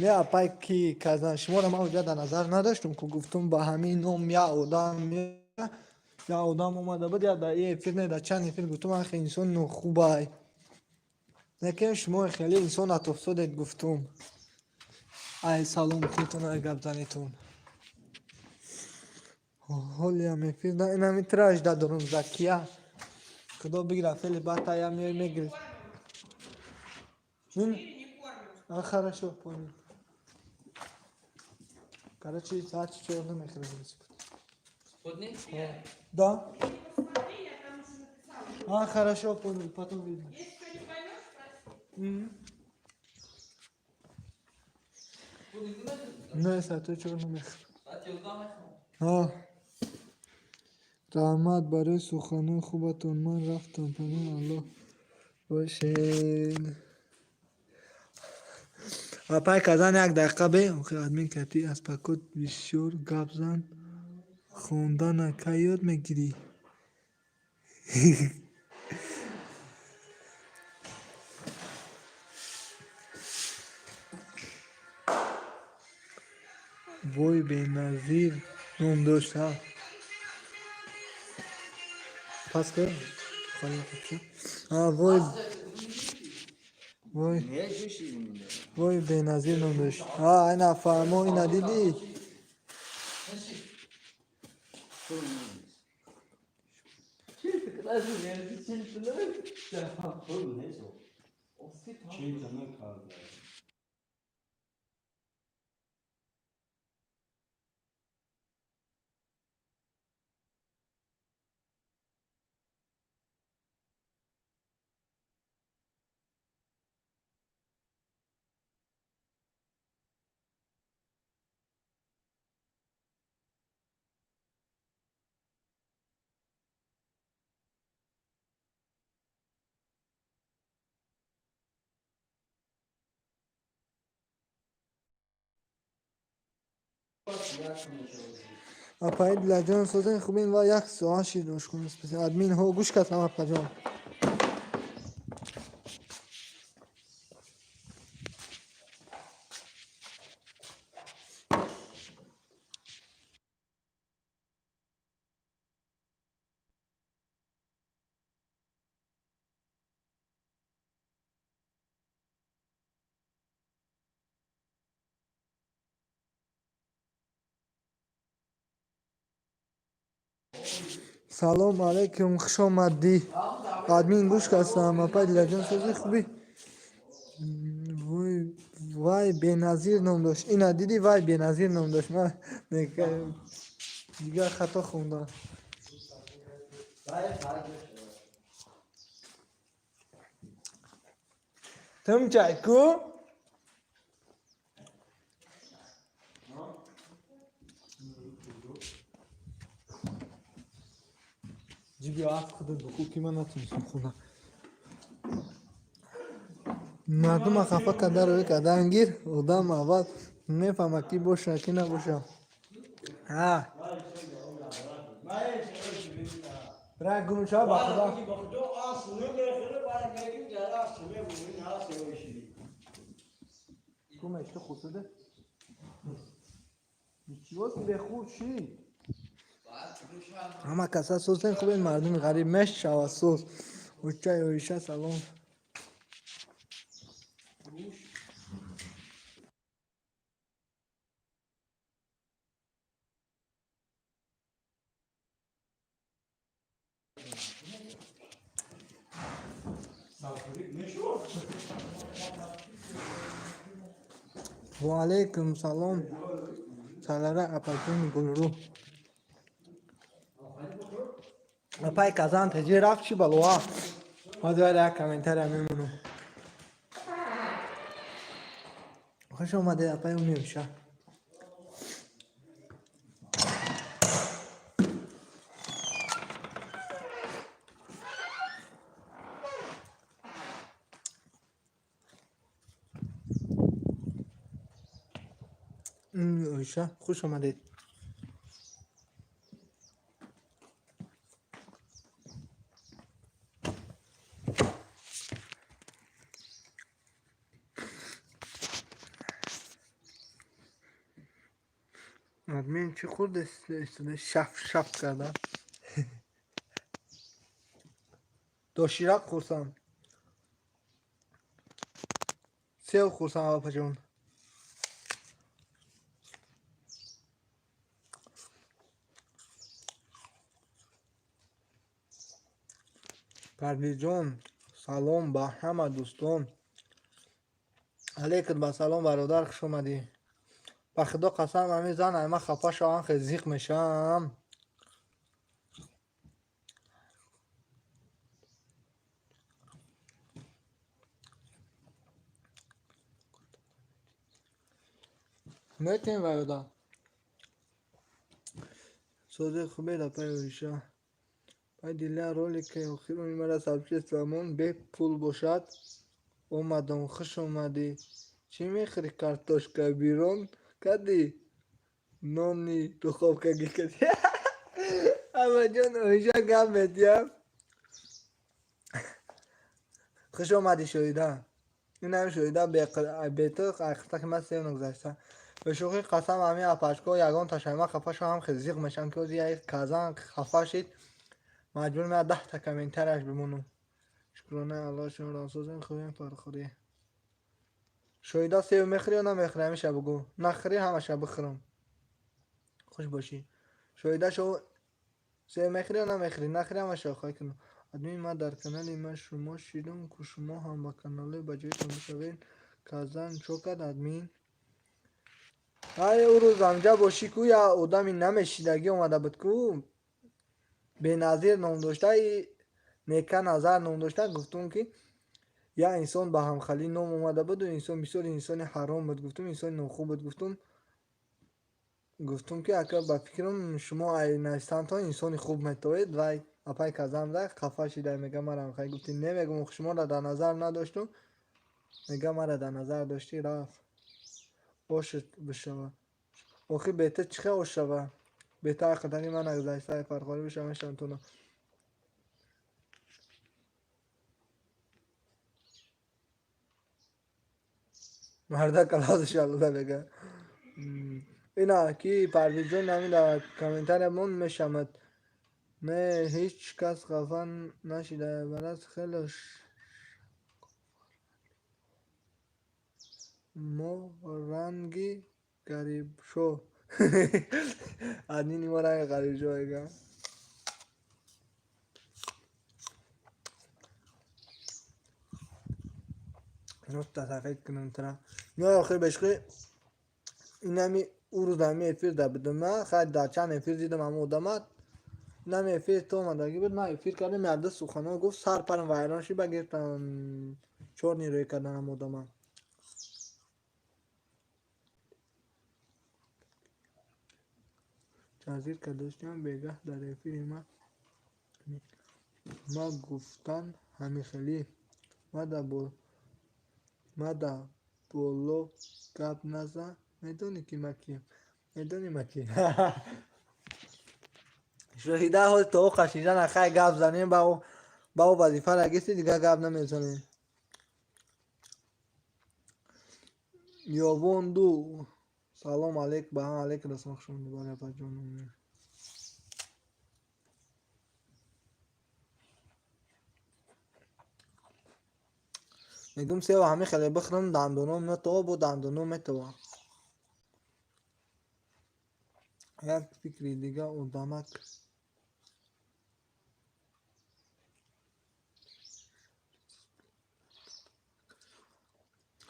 Не, апай, ки казан шуморо ман уҷа дар назар надоштум, ку гуфтум, ба ҳамин ном як одам, як одам омада буд, як дар ин эфир, не, дар чанд эфир гуфтум, ан хел инсони нохубай. Лекин шумо хеле инсон атофсодед, гуфтум. Ай салом кунтон, ай гапзанитон. Ҳолиам эфир инами тражда дорум, Закия. Худо бигира, фели баъд я мегирифт. А, хорошо, понял. Короче, соати 4 намехӯрем. Да? А, хорошо, понял, потом видно. Мгм. Не, соати 4 намехӯрем. Ҳа. Раҳмат барои суханои хубатон. Ман рафтам, паноҳи Аллоҳ бошед. Апай казан, як дақиқа бе. Охи, админ кати аз пакот бисёр гап зан. Хондана кай ёд мегирӣ? Вой, Беназир ном дошт, ҳа. Пас кар? А, вой. Вой. Вой, Беназир ном дошт. А, ина фаҳмо, ина дидӣ? Апаи Дилаҷон, созен, хубин? Ва як соат шид, ошхона. Админ ҳо, гӯш кардам, апаҷон. Салом алейкум, хуш омадӣ. Админ, гӯш кастам. Апай Дилаҷон, сози, хубӣ? Вой, вай Беназир ном дошт. Ина дидӣ, вай Беназир ном дошт. Ман дигар хато хондам. Тумчай ку? Ҷиби аф худат бихӯ, ки ман натонистам хӯрдам. Мардума хафа карда, рӯй кардан гир, одам аввал мефаҳмад, ки боша, ки набоша. Ҳа. Бра гумшава, ба худо. Кумешто хусуде? Ничего себе, хуршид! Ҳама каса созен, хубен, мардуми ғариб мешава соз. Очай Оиша, салом. Ва алейкум салом. Салара апаҷони гулрӯ. Апай Казан теҷи рафт, чӣ балоа? Ҳозир як комментария мемонам. Хуш омадед, апай Умимша. Оиша, хуш омадед. Админ чӣ хӯрда истода, шаф шаф карда? Доширак хӯрсам. Сев хӯрсам, апаҷон. Парвизҷон, салом ба ҳама дӯстон. Алейкум ба салом, бародар, хуш омадӣ. Ба худо қасам, ҳамин зан ама хафа шавам, хел зиқ мешавам. Метем ваёда. Сози хубед, апай Оиша. Пай Диля, ролики охирони мара сообществомон бепул бошад. Омадам, хуш омадӣ. Чӣ мехӯрӣ, картошка бирон кардӣ? Нони духовка гир кардӣ? Абаҷон, Оиша гап метиҳам. Хуш омадӣ, Шоҳида. Инам Шоҳида бету айхтаки ман сев нагузашта. Ба шӯхӣ қасам, ҳамин апашко ягон ташайма хафа шавам, хел зиқ мешавам, ки ҳозир як казан хафа шид, маҷбур меа 10та комментарияш бимонам. Шукронаи Аллоҳ, шуморо созем, хубем, фархӯрӣ. Шоҳида, сев мехӯрӣ ё намехӯрӣ, ҳамеша бугӯ. Нахӯрӣ, ҳамаша бихӯрам. Хуш бошӣ. Шоҳида, шо сев мехӯрӣ ё намехӯрӣ? Нахӯрӣ, ҳамаша хоҳӣ кунам. Админ, ман дар канали ман шумо шидум, ку шумо ҳам ба каналҳои ба ҷоятон бишавед. Казан чо кард, админ? Ай, ӯ рӯз амҷа бошӣ, ку я одами намешидагӣ омада буд, ку Беназир ном дошта, Нека Назар ном дошта. Гуфтум, ки як инсон ба ҳамхалӣ ном омада буду инсон бисёр инсони ҳаром буд, гуфтум, инсони нохуб буд, гуфтум. Гуфтум, ки ака, ба фикрам, шумо ай нависантон инсони хуб метавед. Вай апай казанда хафа шида, мега, мара ҳамхалӣ гуфтӣ. Не, мегум, шуморо дар назар надоштум. Мега, мара дар назар доштӣ. Рафт. Ош бишава охи, бета чӣ хел ош шава? Беҳтар қадари ман нагузашта, фархорӣ бишава мешавам. Марда калазаш аллода мега. Ина ки Парвизҷон, ҳамин дар комментария мон мешамад. Не, ҳеҷ кас хафа нашида, барас хеле мо ранги гарибшо, админи мо ранги ғарибшо мега. Нотта сафед кунам тара. Не, охир бешқи инами ӯ рӯз ҳами эфир да будум ма, хай, дар чанд эфир дидам ҳама одама. Инами эфир то омадагӣ буд, ман эфир кардам, ярда суханҳо гуфт, сар парам вайрон шид, ба гирифтам, чорни рӯй кардан ҳама одама. Тазир кардоштиам бегаҳ дар эфири ма, ма гуфтан ҳамихелӣ. Мада боло гап назан, медонӣ, ки ма кием, медонӣ ма кием. Шоҳида, ҳози то қашидан, хай, гап занем ба Ба о вазифара гирифти, дигар гап намезанӣ. Ёвон ду, салом алейк, ба ҳам алейк расон, хуш омадӣ, бале, апаҷоном. Мегум, сева ҳами хеле бихӯрам, дандоном натова, бо дандоном метова. Як фикри дига одамак.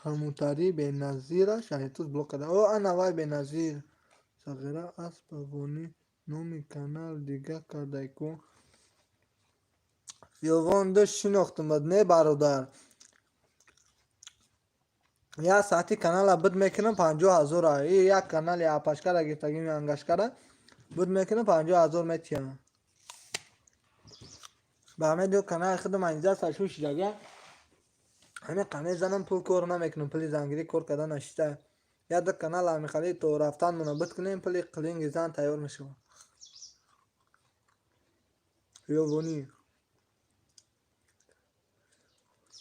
Ҳамутари Беназира Шаҳритуз блок карда. О, ана вай Беназир. Сағира аспавонӣ номи канал дига кардай ку. Ёвон ду, шинохтумад, не, бародар. Як саати канала буд мекунам 50 000-а. И як канали апашкара гирифтагим, ангашкара буд мекунам, 50 000 метиҳам. Ба ҳамин ду канали худам монетизация шудага. Ҳамин қане занам, пул кор намекунам, пули зангирӣ кор карда нашиста. Як ду канал ҳамихали то рафтанмона буд кунем, пули қилинги зан тайёр мешавад. Ёвонӣ.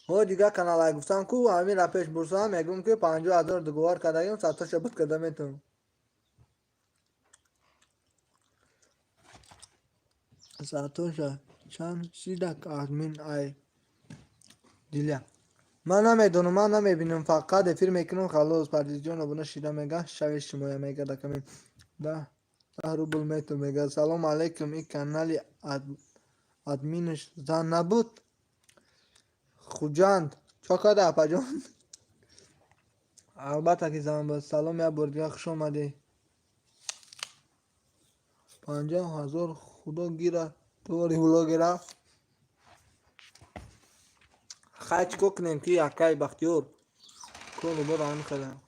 Ҳо, дигар каналай гуфтам ку, ҳаминра пеш бурсам, мегӯм ки 50 000 договор кардагим, сатоша буд карда метавонам. Сатоша чанд шидак админ ай Диля. Ман намедонам, ман намебинам, фақат эфир мекунам, халос. Парвизҷон обуна шида мега, шави шумоя мега, дакамин. 10 рубл мету мега. Салом алейкум, ин канали админаш зан набуд? Хуҷанд. Чо карда, апаҷон? Албатта ки зан буд. Салом, як бор дигар хуш омадӣ. 50 000 худо гира тори блогера. Хай, чӣ кор кунем ки, акай Бахтиёр? Кору бор ҳамин хела.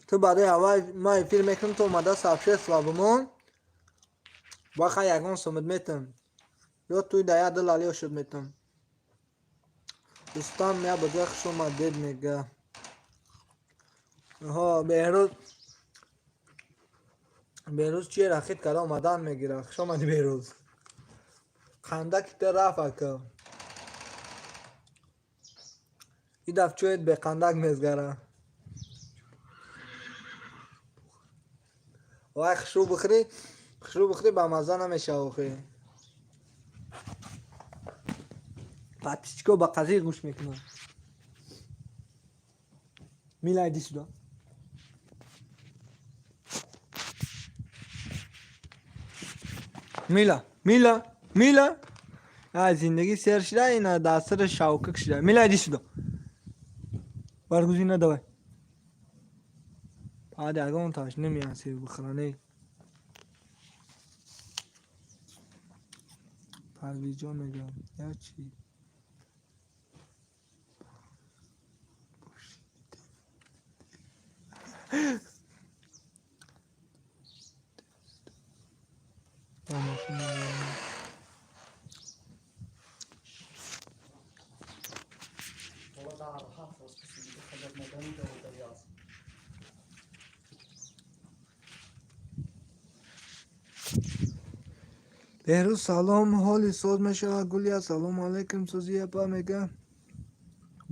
Ту барои аввал ман эфир мекунам, ту омада сообщество бимон. Ба хай ягон сумуд метам. Ё туй да як дил алиё шуд метам. Рустам, як бор дигар хуш омадед мега. Ҳо, Беҳрӯз, Беҳрӯз чие рахит карда омадан мегирад. Хуш омадӣ, Беҳрӯз. Қандаки ту рафт, ака. Ин дафъ чӯед беқандак мезгара. Вай, хушрӯ бихӯрӣ, хушрӯ бихӯрӣ, ба мазза намешава охи. Подписчико ба қазир гӯш мекунанд. Мила, иди сюда. Мила, Мила, Мила. А зиндагӣ сер шуда, ина дастари шавкак шуда. Мила, иди сюда. Баргузина, давай. Баъд ягон таш намеян сер бихӯране. Парвизҷон мегӯям, як чи ба мошин. بابا در 7 روز کسی دیگه خبر نداری دو یاز. Беҳрӯз, салом, ҳоли соз мешавад. Гулия, салому алайкум, сӯзи апа мега.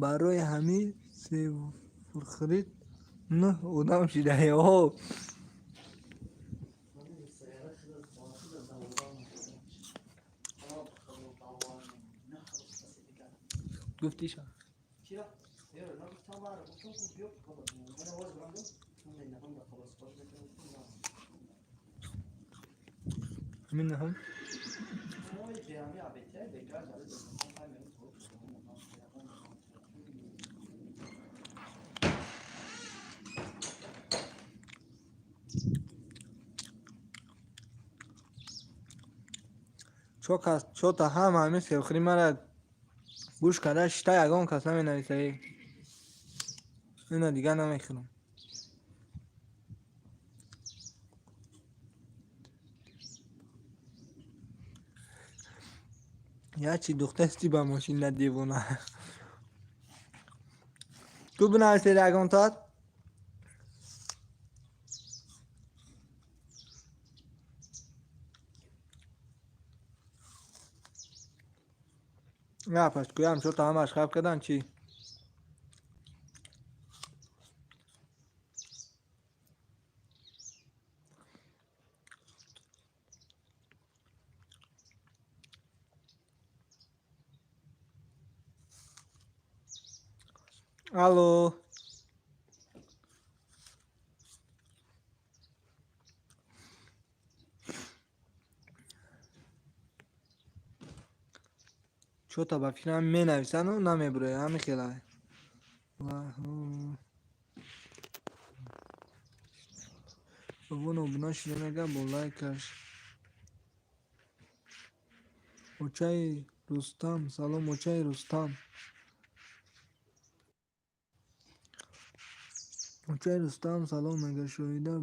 Барои ҳамин севхӯрид нӯҳ одам шидаи. О, من سیاره خود با خود دوران آب خود دوان نه روز کسی دیگه. Гуфтиша. کیا؟ یه نه گفتم برای گفتم که بیا خبر من آواز بلندم من نه هم خبر سپاس میکنم. Ҳамин наҳам. ما جمعی عبیته بگار جالب من تو. Чо кас чота ҳама ҳамин севхӯрӣ мара гӯш карда шита, ягон кас наменависа. Ина дигар намехӯрам. Як чи духтасти ба мошина, девона. Ту бинависед ягонтат. Апашкӯям шота ҳамаш хаб кардан чӣ? Алло. Чота ба фикрам менависану намебурояд, ҳамин хела. Бобо обуна шуда мега бо лайкаш. Очаи Рустам, салом очаи Рустам. Очаи Рустам салом мега шоҳида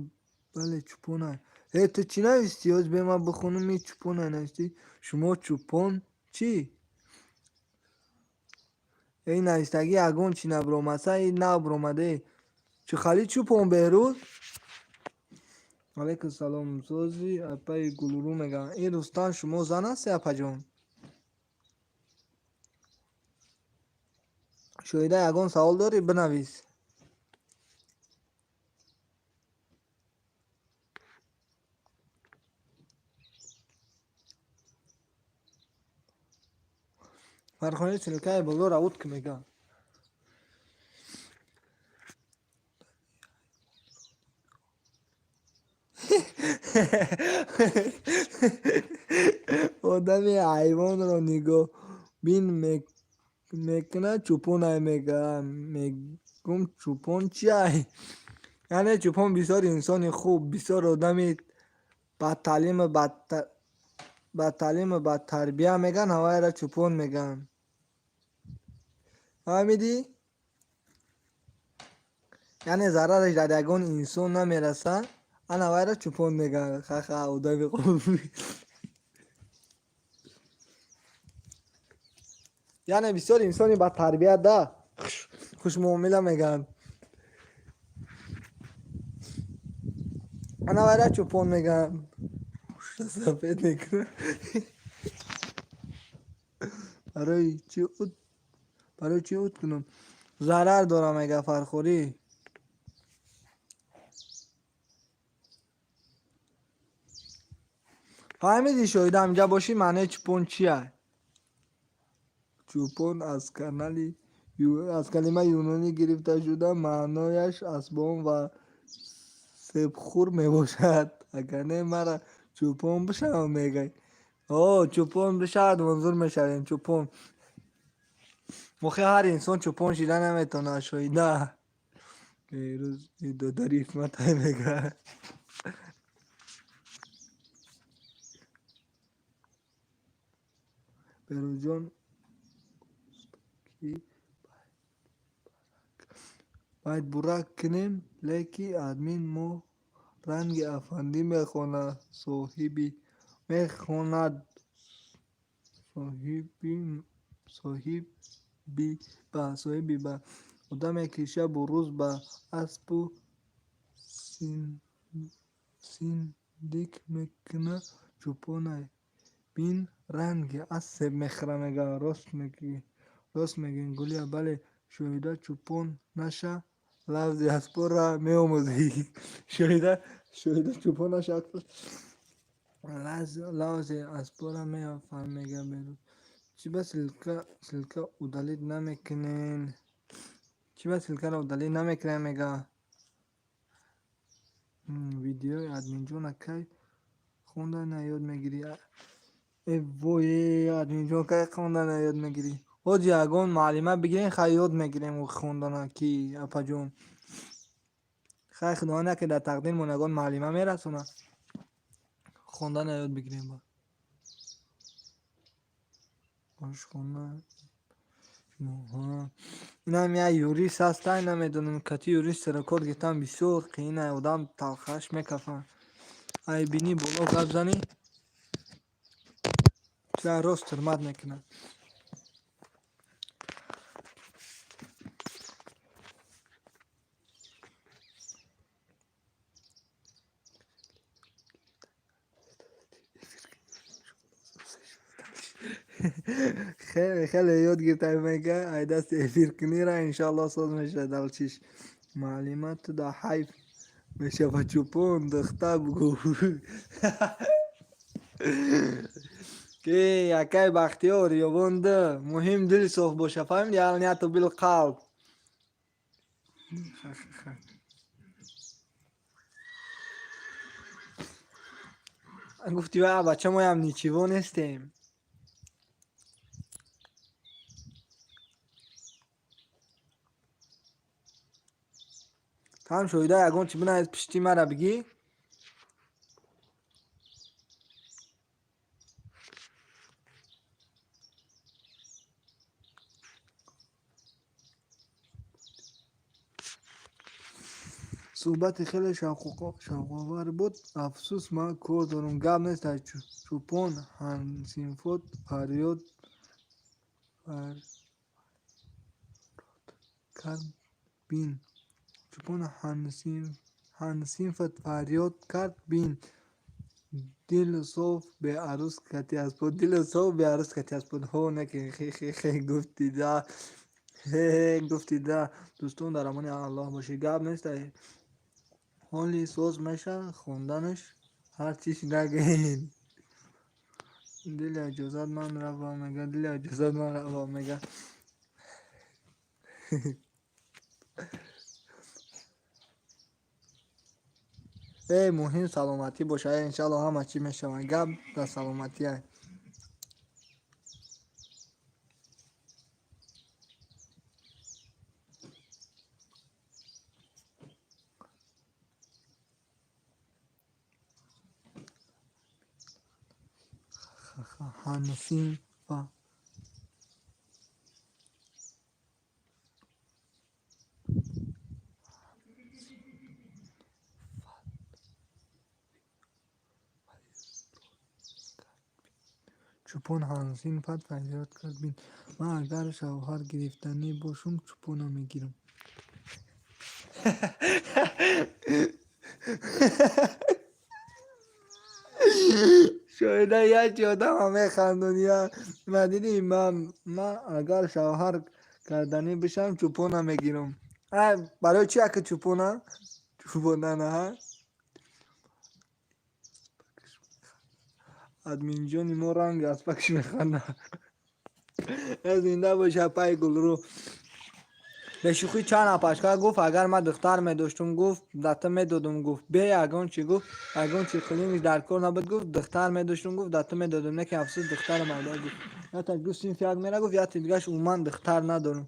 бале чӯпонай. Э ту чӣ навистӣ? Ҳоз бе ман бихонам и чӯпонай навистӣ. Шумо чӯпон чӣ? Эй навистагӣ ягон чӣ набиромадса и нав биромаде. Чӣ хали чӯпон Беҳрӯз? Алайкум салом сози апаи Гулуру мегӯянд. Ин Рустам шумо зан ҳастед апаҷон? Шоҳида ягон савол дорӣ бинавис. Фархонаи ссылкаи болоро ут ки мегӯям. Одами ҳайвонро нигоҳбин мекунад чӯпонай мега. Мегум чӯпон чиай? Яъне чӯпон бисёр инсони хуб, бисёр одами бадтаълиму бадтарбия мегӯянд, ҳавайро чӯпон мегӯянд. Фаҳмидӣ? Яъне зарараш дар ягон инсон намерасад, ана вайро чӯпон мегӯянд. Ха-ха, одами хуб. Яъне бисёр инсони бадтарбия да хушмуомила мегӯянд. Ана вайро чӯпон мегӯянд. Сафед мекунад. Барои чӣ ут кунам? Зарар дорам мега Фархорӣ. Фаҳмидӣ шоҳида ҳаминҷа бошӣ маънаи чӯпон чия? Чӯпон аз калимаи юнонӣ гирифта шуда, маънояш асбон ва себхӯр мебошад. Агар не мара чӯпон бишавам мегӯй. О, чӯпон бишавад манзур мешавем чӯпон. Охи ҳар инсон чӯпон шида наметавонад шоҳида. Беҳрӯз додари Исматай мегӯяд. Беҳрӯзҷон байт бурак кунем, леки админ мо ранги афандӣ мехонад соҳиби мехонад соҳиби ба одаме ки шабу рӯз ба аспу синдик мекунад чӯпонай. Бин ранги асп себ мехӯра мега. Рост мегӯӣ Гулия. Бале шоҳида чӯпон наша лафзи аспора меомӯзӣ. Шоҳида чӯпон наша лафзи аспора мефаҳм мега Беҳрӯз. Чӣ ба ссылка удалить намекунен? Чӣ ба ссылкаро удалить намекунем мега? Видеои админҷона кай хондана ёд мегирӣ? Э вой, админҷон кай хондана ёд мегирӣ? Ҳоҷи ягон муаллима бигирем, хай ёд мегирем хондана ки апаҷон. Хай худованд яке дар тақдирмон ягон муаллима мерасонад. Хондана ёд бигирем ба. Ошхона. Инам як юрист ҳаста, намедонам кати юристро кор гирифтан бисёр қиин ай, одам талхаш мекафад. Ай бинӣ боло гап занӣ, чиа рост ҳурмат мекунад. Хеле хеле ёд гирифта, мега, ай дасти эфир кунира, иншоалло, соз мешавад. Далчиш муаллима ту да ҳайф мешава. Чӯпон духта бугӯ, ки якай Бахтиёр ёбонда, муҳим дили соф боша, фаҳмиди? Алнияту билқалб. Гуфти ва бача, моям ничего нестем. Там шоҳида, ягон чи бинавис, пишти мара бигӣ. Суҳбати хеле шавқовар буд. Афсӯс, ман кор дорам. Гап нест. Чӯпон ҳамсинфот фарёд кард бин. Чӯпон ҳамсинфат фарёд кард бин. Дилу соф беарӯс кати аспод, дилу соф беарӯс кати аспод. Ҳо, неки хе-хе-хе гуфти да, хе-хе гуфти да. Дӯстон, дар амони Аллоҳ бошед. Гап нест, ҳоли соз меша хонданаш, ҳар чиш нагӯед. Дили иҷозат, ман равам, мега. Дили иҷозат, ман равам, мега. Э, муҳим саломатӣ боша, иншалло, ҳама чӣ мешавад. Гап дар саломатия. Ҳамсинфа Чӯпон ҳамсинфат фарёд кард бин. Ман агар шавҳар гирифтанӣ бошам, чӯпона мегирам. Шоҳида, як одама механдон, я ма дидӣ, ман агар шавҳар карданӣ бишам, чӯпона мегирам. Барои чи ака чӯпона? Чӯпона наҳа? Админҷони мо ранг аспакш механда. Зинда боша, пай Гулрӯ. Бешӯхӣ, чанд апашка гуфт, агар ман духтар медоштум, гуфт, дата медодум, гуфт, бе ягон чи, гуфт, ягон чи қилимиш дар кор набуд, гуфт, духтар медоштум, гуфт, дата медодум, не ки афсӯс, духтарам айда, гуфт. Ята, гуфт, синфи як мера, гуфт, яти дигаш умуман духтар надорум.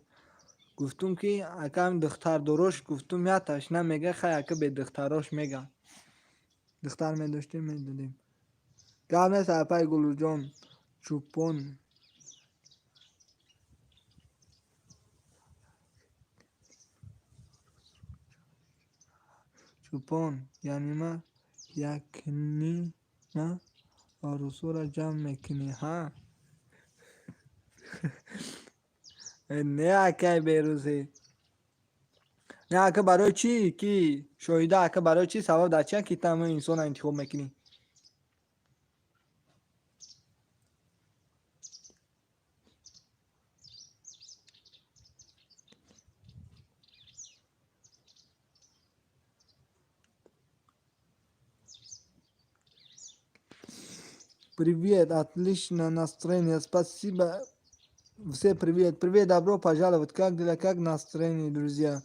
Гуфтум, ки акам духтардорош, гуфтум, яташ намега, хай, ака бедухтарош мега. Духтар медоштем, медодем. Гап нест, апай Гулрӯҷон. Чӯпон чӯпон яъне якнима арӯсоро ҷамъ мекунӣ, ҳа? Не, акай Берӯзӣ. Не, ака, барои чӣ ки шоҳида, ака, барои чӣ, сабаб дар чия, ки ту ҳамин инсонро интихоб мекунӣ? Привет, отличное настроение, спасибо. Все привет, привет, добро пожаловать. Как дела, как настроение, друзья?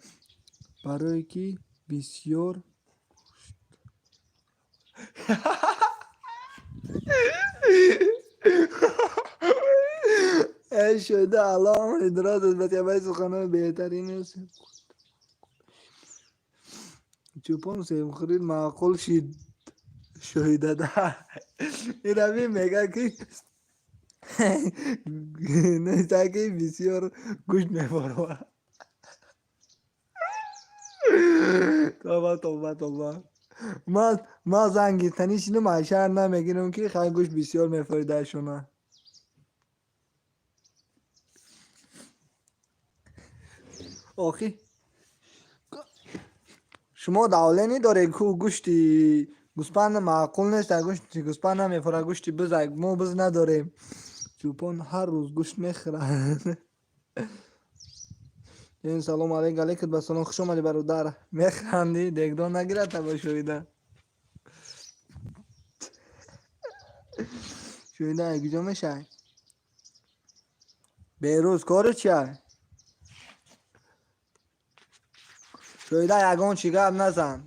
Барои ки бисёр. Эй, шоҳида, Аллоҳ дарозат бад, ябай суханои беҳтарин аст. Чӯпон себхӯрӣ маъқул шид, шоҳидада. Ирави мега, ки нестаки бисёр гӯшт меборова. Тоба, тоба, тоба. Ман занг гирифтанӣ шидам, айшар намегирам, ки хай гӯшт бисёр мефоидашона. Охи шумо давление доред ку, гӯшти гӯспанд маъқул нест, гӯшти гӯспанд намефора, гӯшти биз, мо биз надорем. Чӯпон ҳар рӯз гӯшт мехӯрад. Ин салом алейк, алейкум ба салом, хуш омадӣ, бародар. Механдӣ, дегдон нагирад таба Шоҳида. Шоҳида, куҷо мешай? Берӯз кори чия? Шоҳида, ягон чӣ гап назан.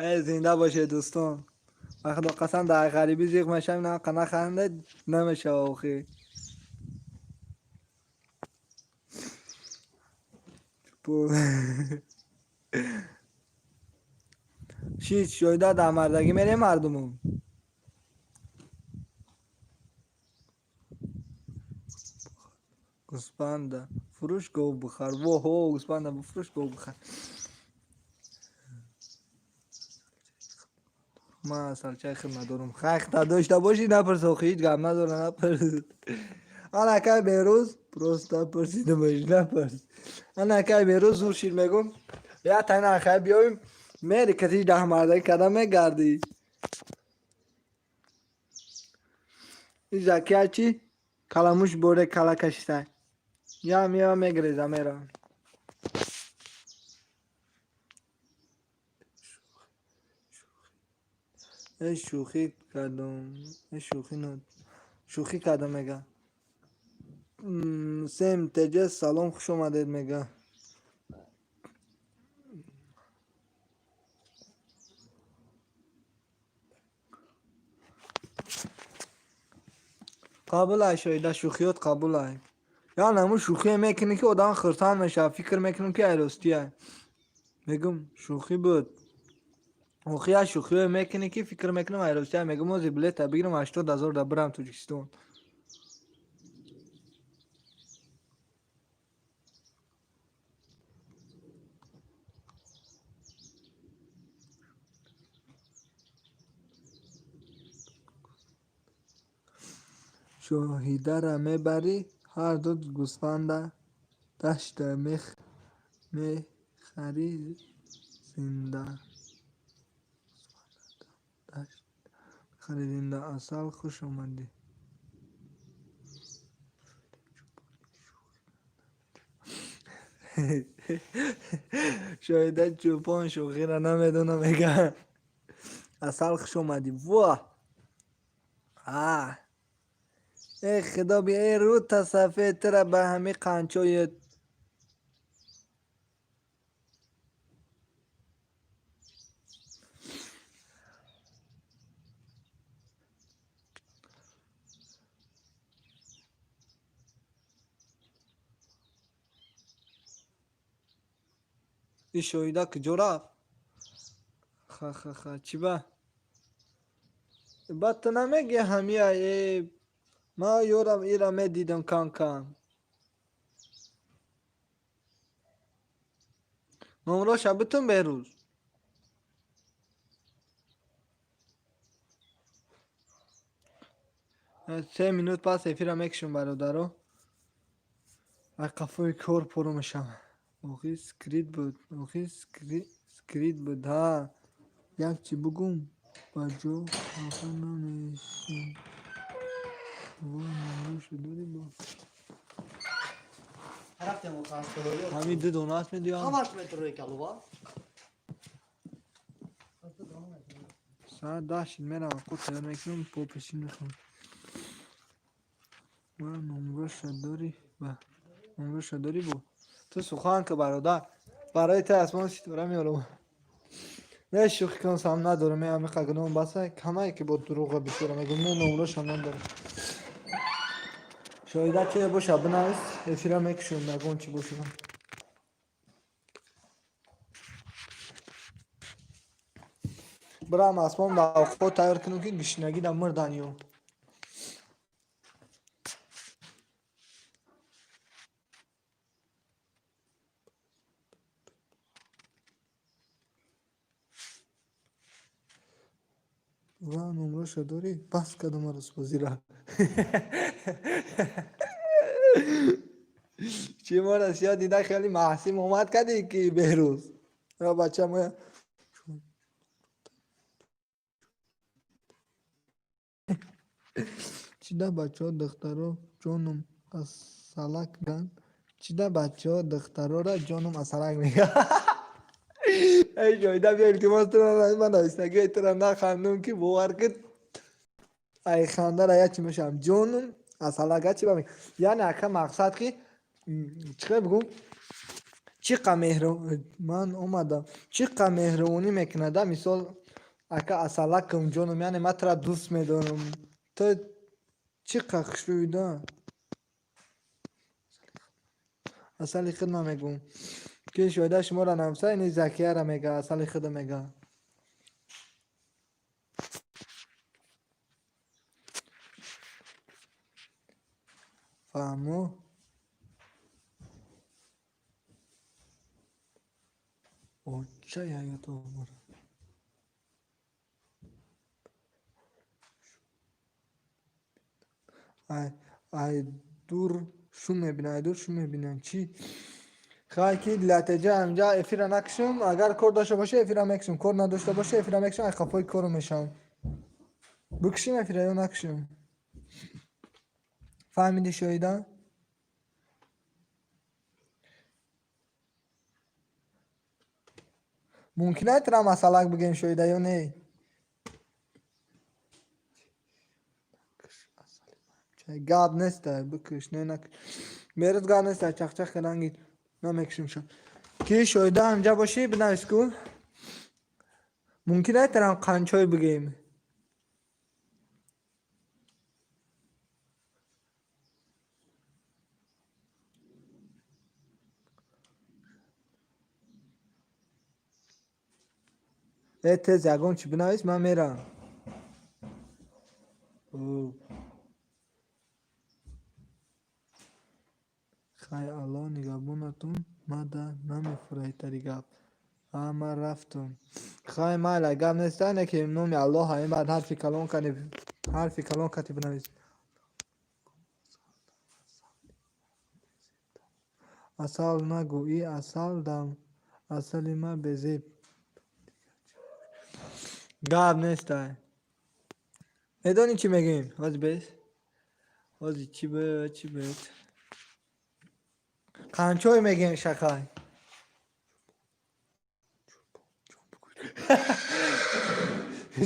Э, зинда бошед, дӯстон. Ба худо қасам, дар ғарибӣ зиқ мешавем, на қана ханда намешава охи. Чӣ, Шоҳида, дар мардагӣ мерем мардумон? Гӯспанда фурӯш, гов бихар. Воҳо, гӯспанда бифурӯш, гов бихар. Ман асалчаи худ надорам. Хайхта дошта бошӣ, напурс охи, ҳеҷ гап надора, напурс. Ана акай Берӯз, просто пурсидамаш, напурс. Ана акай Берӯз зур шир мегум. Я тайна акай биёем, мери кати даҳмардагӣ карда мегардӣ. Изакия чӣ? Каламуш боре кала кашитай. Я мева мегреза меравам. Э, шӯхӣ кардам, э, шӯхӣ шӯхӣ кардам, мега. Сем теҷа, салом, хуш омадед, мега. Қабулай, Шоҳида, шӯхиёт қабулай. Я наму шӯхие мекунӣ, ки одам хурсанд мешавад, фикр мекунам, ки айростия. Мегум, шӯхӣ буд. Охи як шӯхиое мекунӣ, ки фикр мекунам айростия. Мегум, ози билета бигирам, 80 000 да бирам Тоҷикистон. Шоҳидара мебарӣ, ҳарду гӯсфанда дашта мехарӣ зинда. Мехарӣ зинда. Асал, хуш омадӣ. Шоҳида чӯпон шӯхиро намедонам, мега. Асал, хуш омадӣ. Во! А! Э, худо би, э, рӯта сафед тура ба ҳами қанчои и Шоҳида куҷо рафт? Ха-ха-ха, чӣ ба? Баъд ту намегӯӣ ҳамия, э, ман ёрам ира медидам кам-кам. Номроша битун, Берӯз. 3 минут пас эфира мекушем, бародаро. Ай қафои кор пору мешавам. Охи скрит буд, охи скрит буд, ҳа. Як чӣ бугум, ба ҷо хафа намешӣ. Во, номроша дорӣ бо? Рафтем Ҳамин ду дона аст медиҳам. Ҳамаш метрои калува. Соат 10 шид, меравам, худ тайёр мекунам, по пешин мехӯрам. Ва номроша дорӣ ба? Номроша дорӣ бо? Ту сухан ки, бародар. Барои ту асмон ситора меорам. Не, шӯхӣ кун, сам надорам, ме ҳамиқа гуноҳ баса, камае ки бо дурӯға бисёра мегӯм, не, номрошам надорам. Шоҳида, чие боша, бинавис, эфира мекушем, ягон чӣ боша. Бирам асмон давхот тайёр кунам, ки гушнагӣ да мурдан ё. Ва номроша дорӣ? Бас кардам арӯсбозира. Чӣ мора сиёҳ дида хеле маҳсим омад кардӣ ки, Беҳрӯз? Ё бача моя. Чида бачаҳо духтаро ҷонум асалак мегӯянд? Чида бачаҳо духтарора ҷонум асалак мегӯянд? Эй ҷойда, биё, илтимос, тура ман навистагиҳои тура нахандум, ки бовар кид, ай хандара я чӣ мешавам. Ҷонум асалак а чи ба, яъне ака мақсад ки чӣ хел бигӯм, чӣ қа меҳру ман омадам, чӣ қа меҳрубонӣ мекунада. Мисол, ака асалакам, ҷонум, яъне ман тура дӯст медорам, ту чӣ қа хушрӯйда, асали худ ман мегӯм, ки шоида шуморо намса, ини Закияра мега, асали худо мега. Фаҳмо? Оча ҳаёто. Ай дур шу мебинам, ай дур шу мебинам. Чӣ хай ки латеҷа ҳамҷа эфира накушам. Агар кор дошта боша, эфира мекушам, кор надошта боша, эфира мекушам, ай қафои кору мешавам. Бикушим эфира ё накушем? Фаҳмидӣ, Шоҳида? Мумкин аст тура масалак бигӯем, Шоҳида, ё не? Гап неста, бикуш, не, накуш. Берӯз гап неста, чахчах кардан намекушем ша. Ки Шоҳида, ҳамҷа бошӣ, бинавис ку. Мумкин аст тарам қанчой бигӯем? Э, тез ягон чӣ бинавис, ман мерам. Хай, Аллоҳ нигаҳбонатон, мада намефурайтари гап. А ман рафтам. Хай, майла, гап неста, не ки номи Аллоҳ ҳамин баъд ҳарфи калон кани, ҳарфи калон кати бинавис. Асал нагӯ, и асал дам, асали ма безеб. Гап нестай. Медонӣ чӣ мегӯем? Ҳози бес. Ҳози чӣ буд, чӣ буд? Қанчой мегӯем, шакай?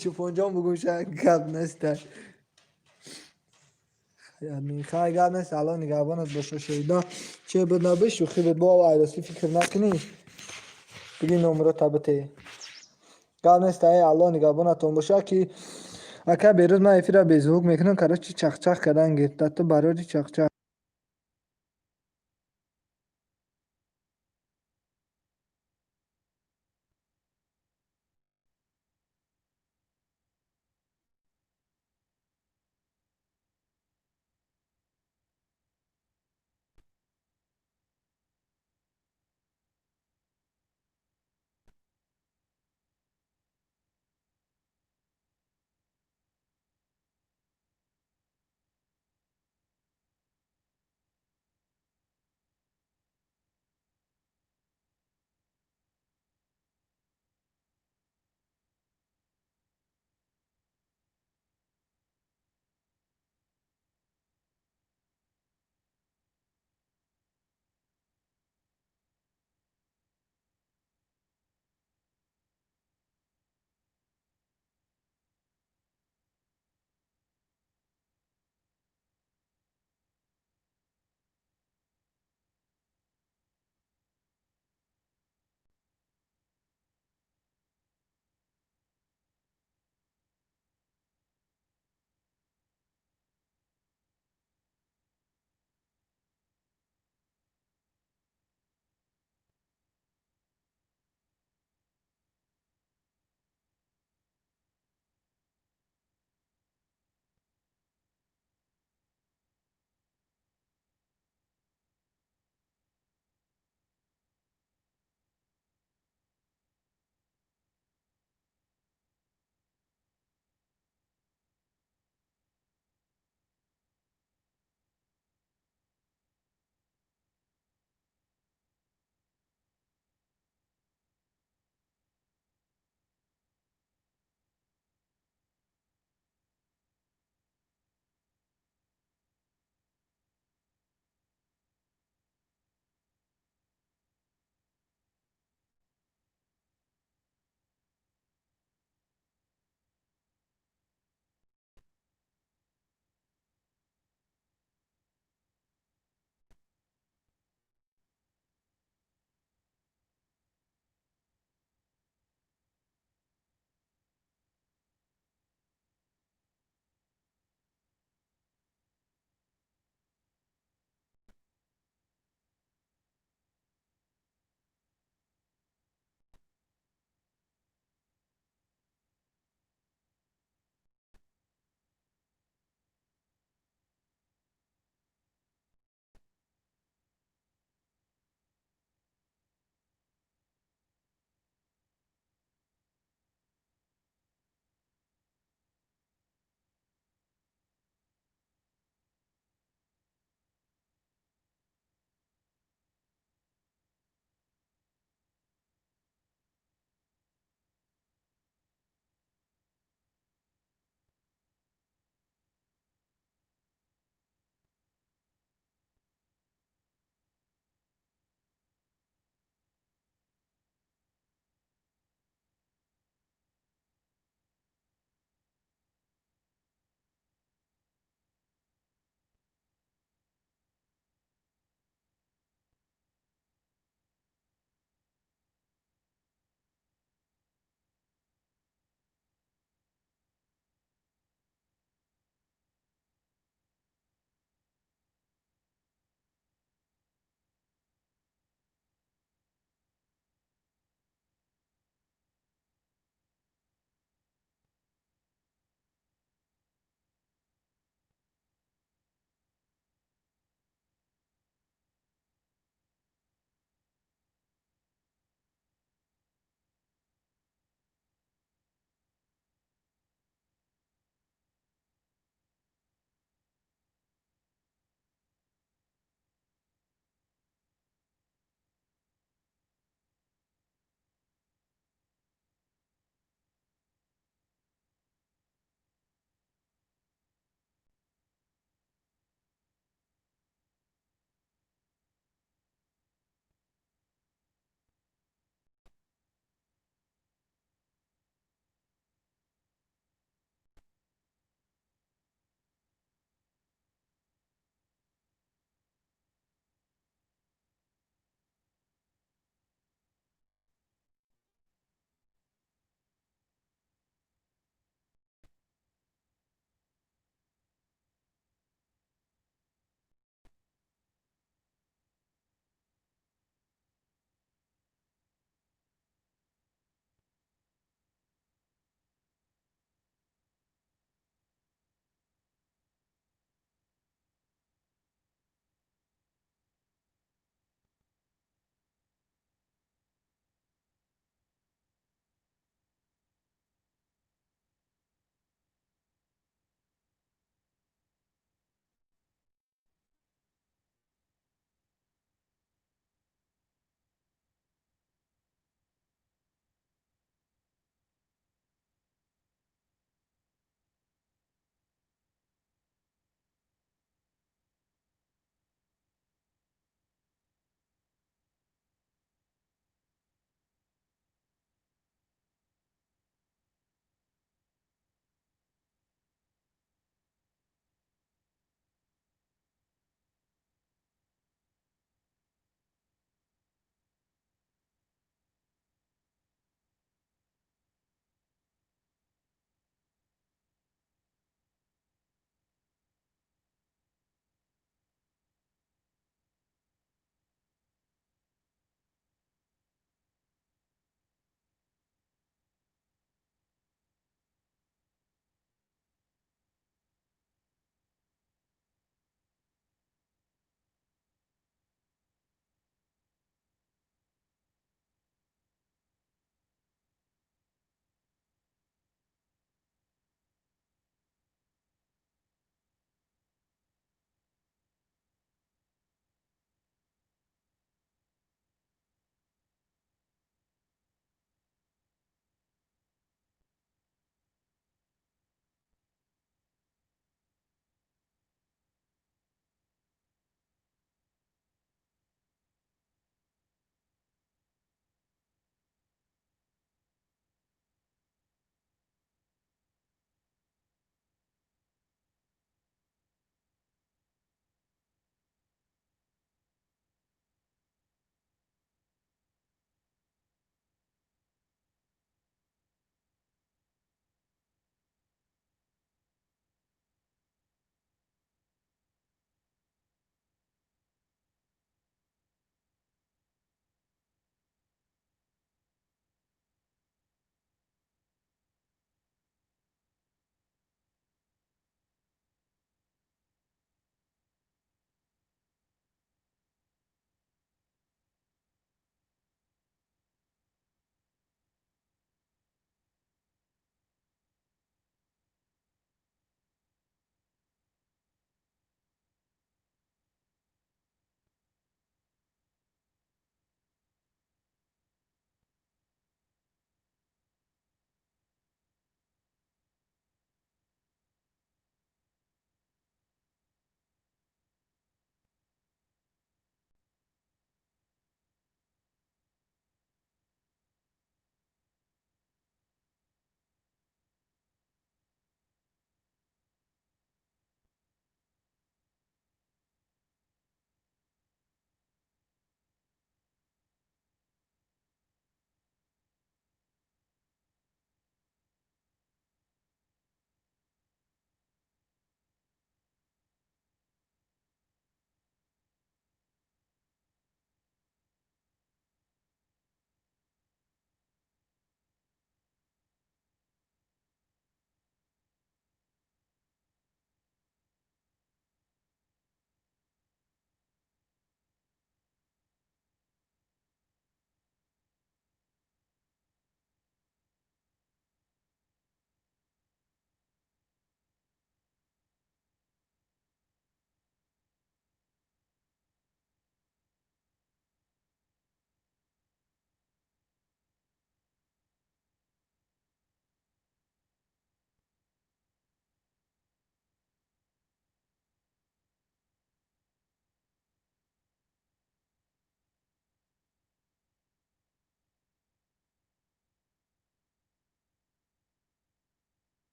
Чӯпонҷон бугӯша, гап нестай. Хай, гап нест, Аллоҳ нигаҳбонат боша, Шоҳида. Че буд набуд, шӯхӣ буд, бо айросӣ фикр накунӣ. Биги номерота бите. Гап нест, ай Аллоҳ нигаҳбонатон боша, ки ака берӯз ман эфира беззвук мекунам, короче, чахчах кардан гирд. Ту барори чахчах.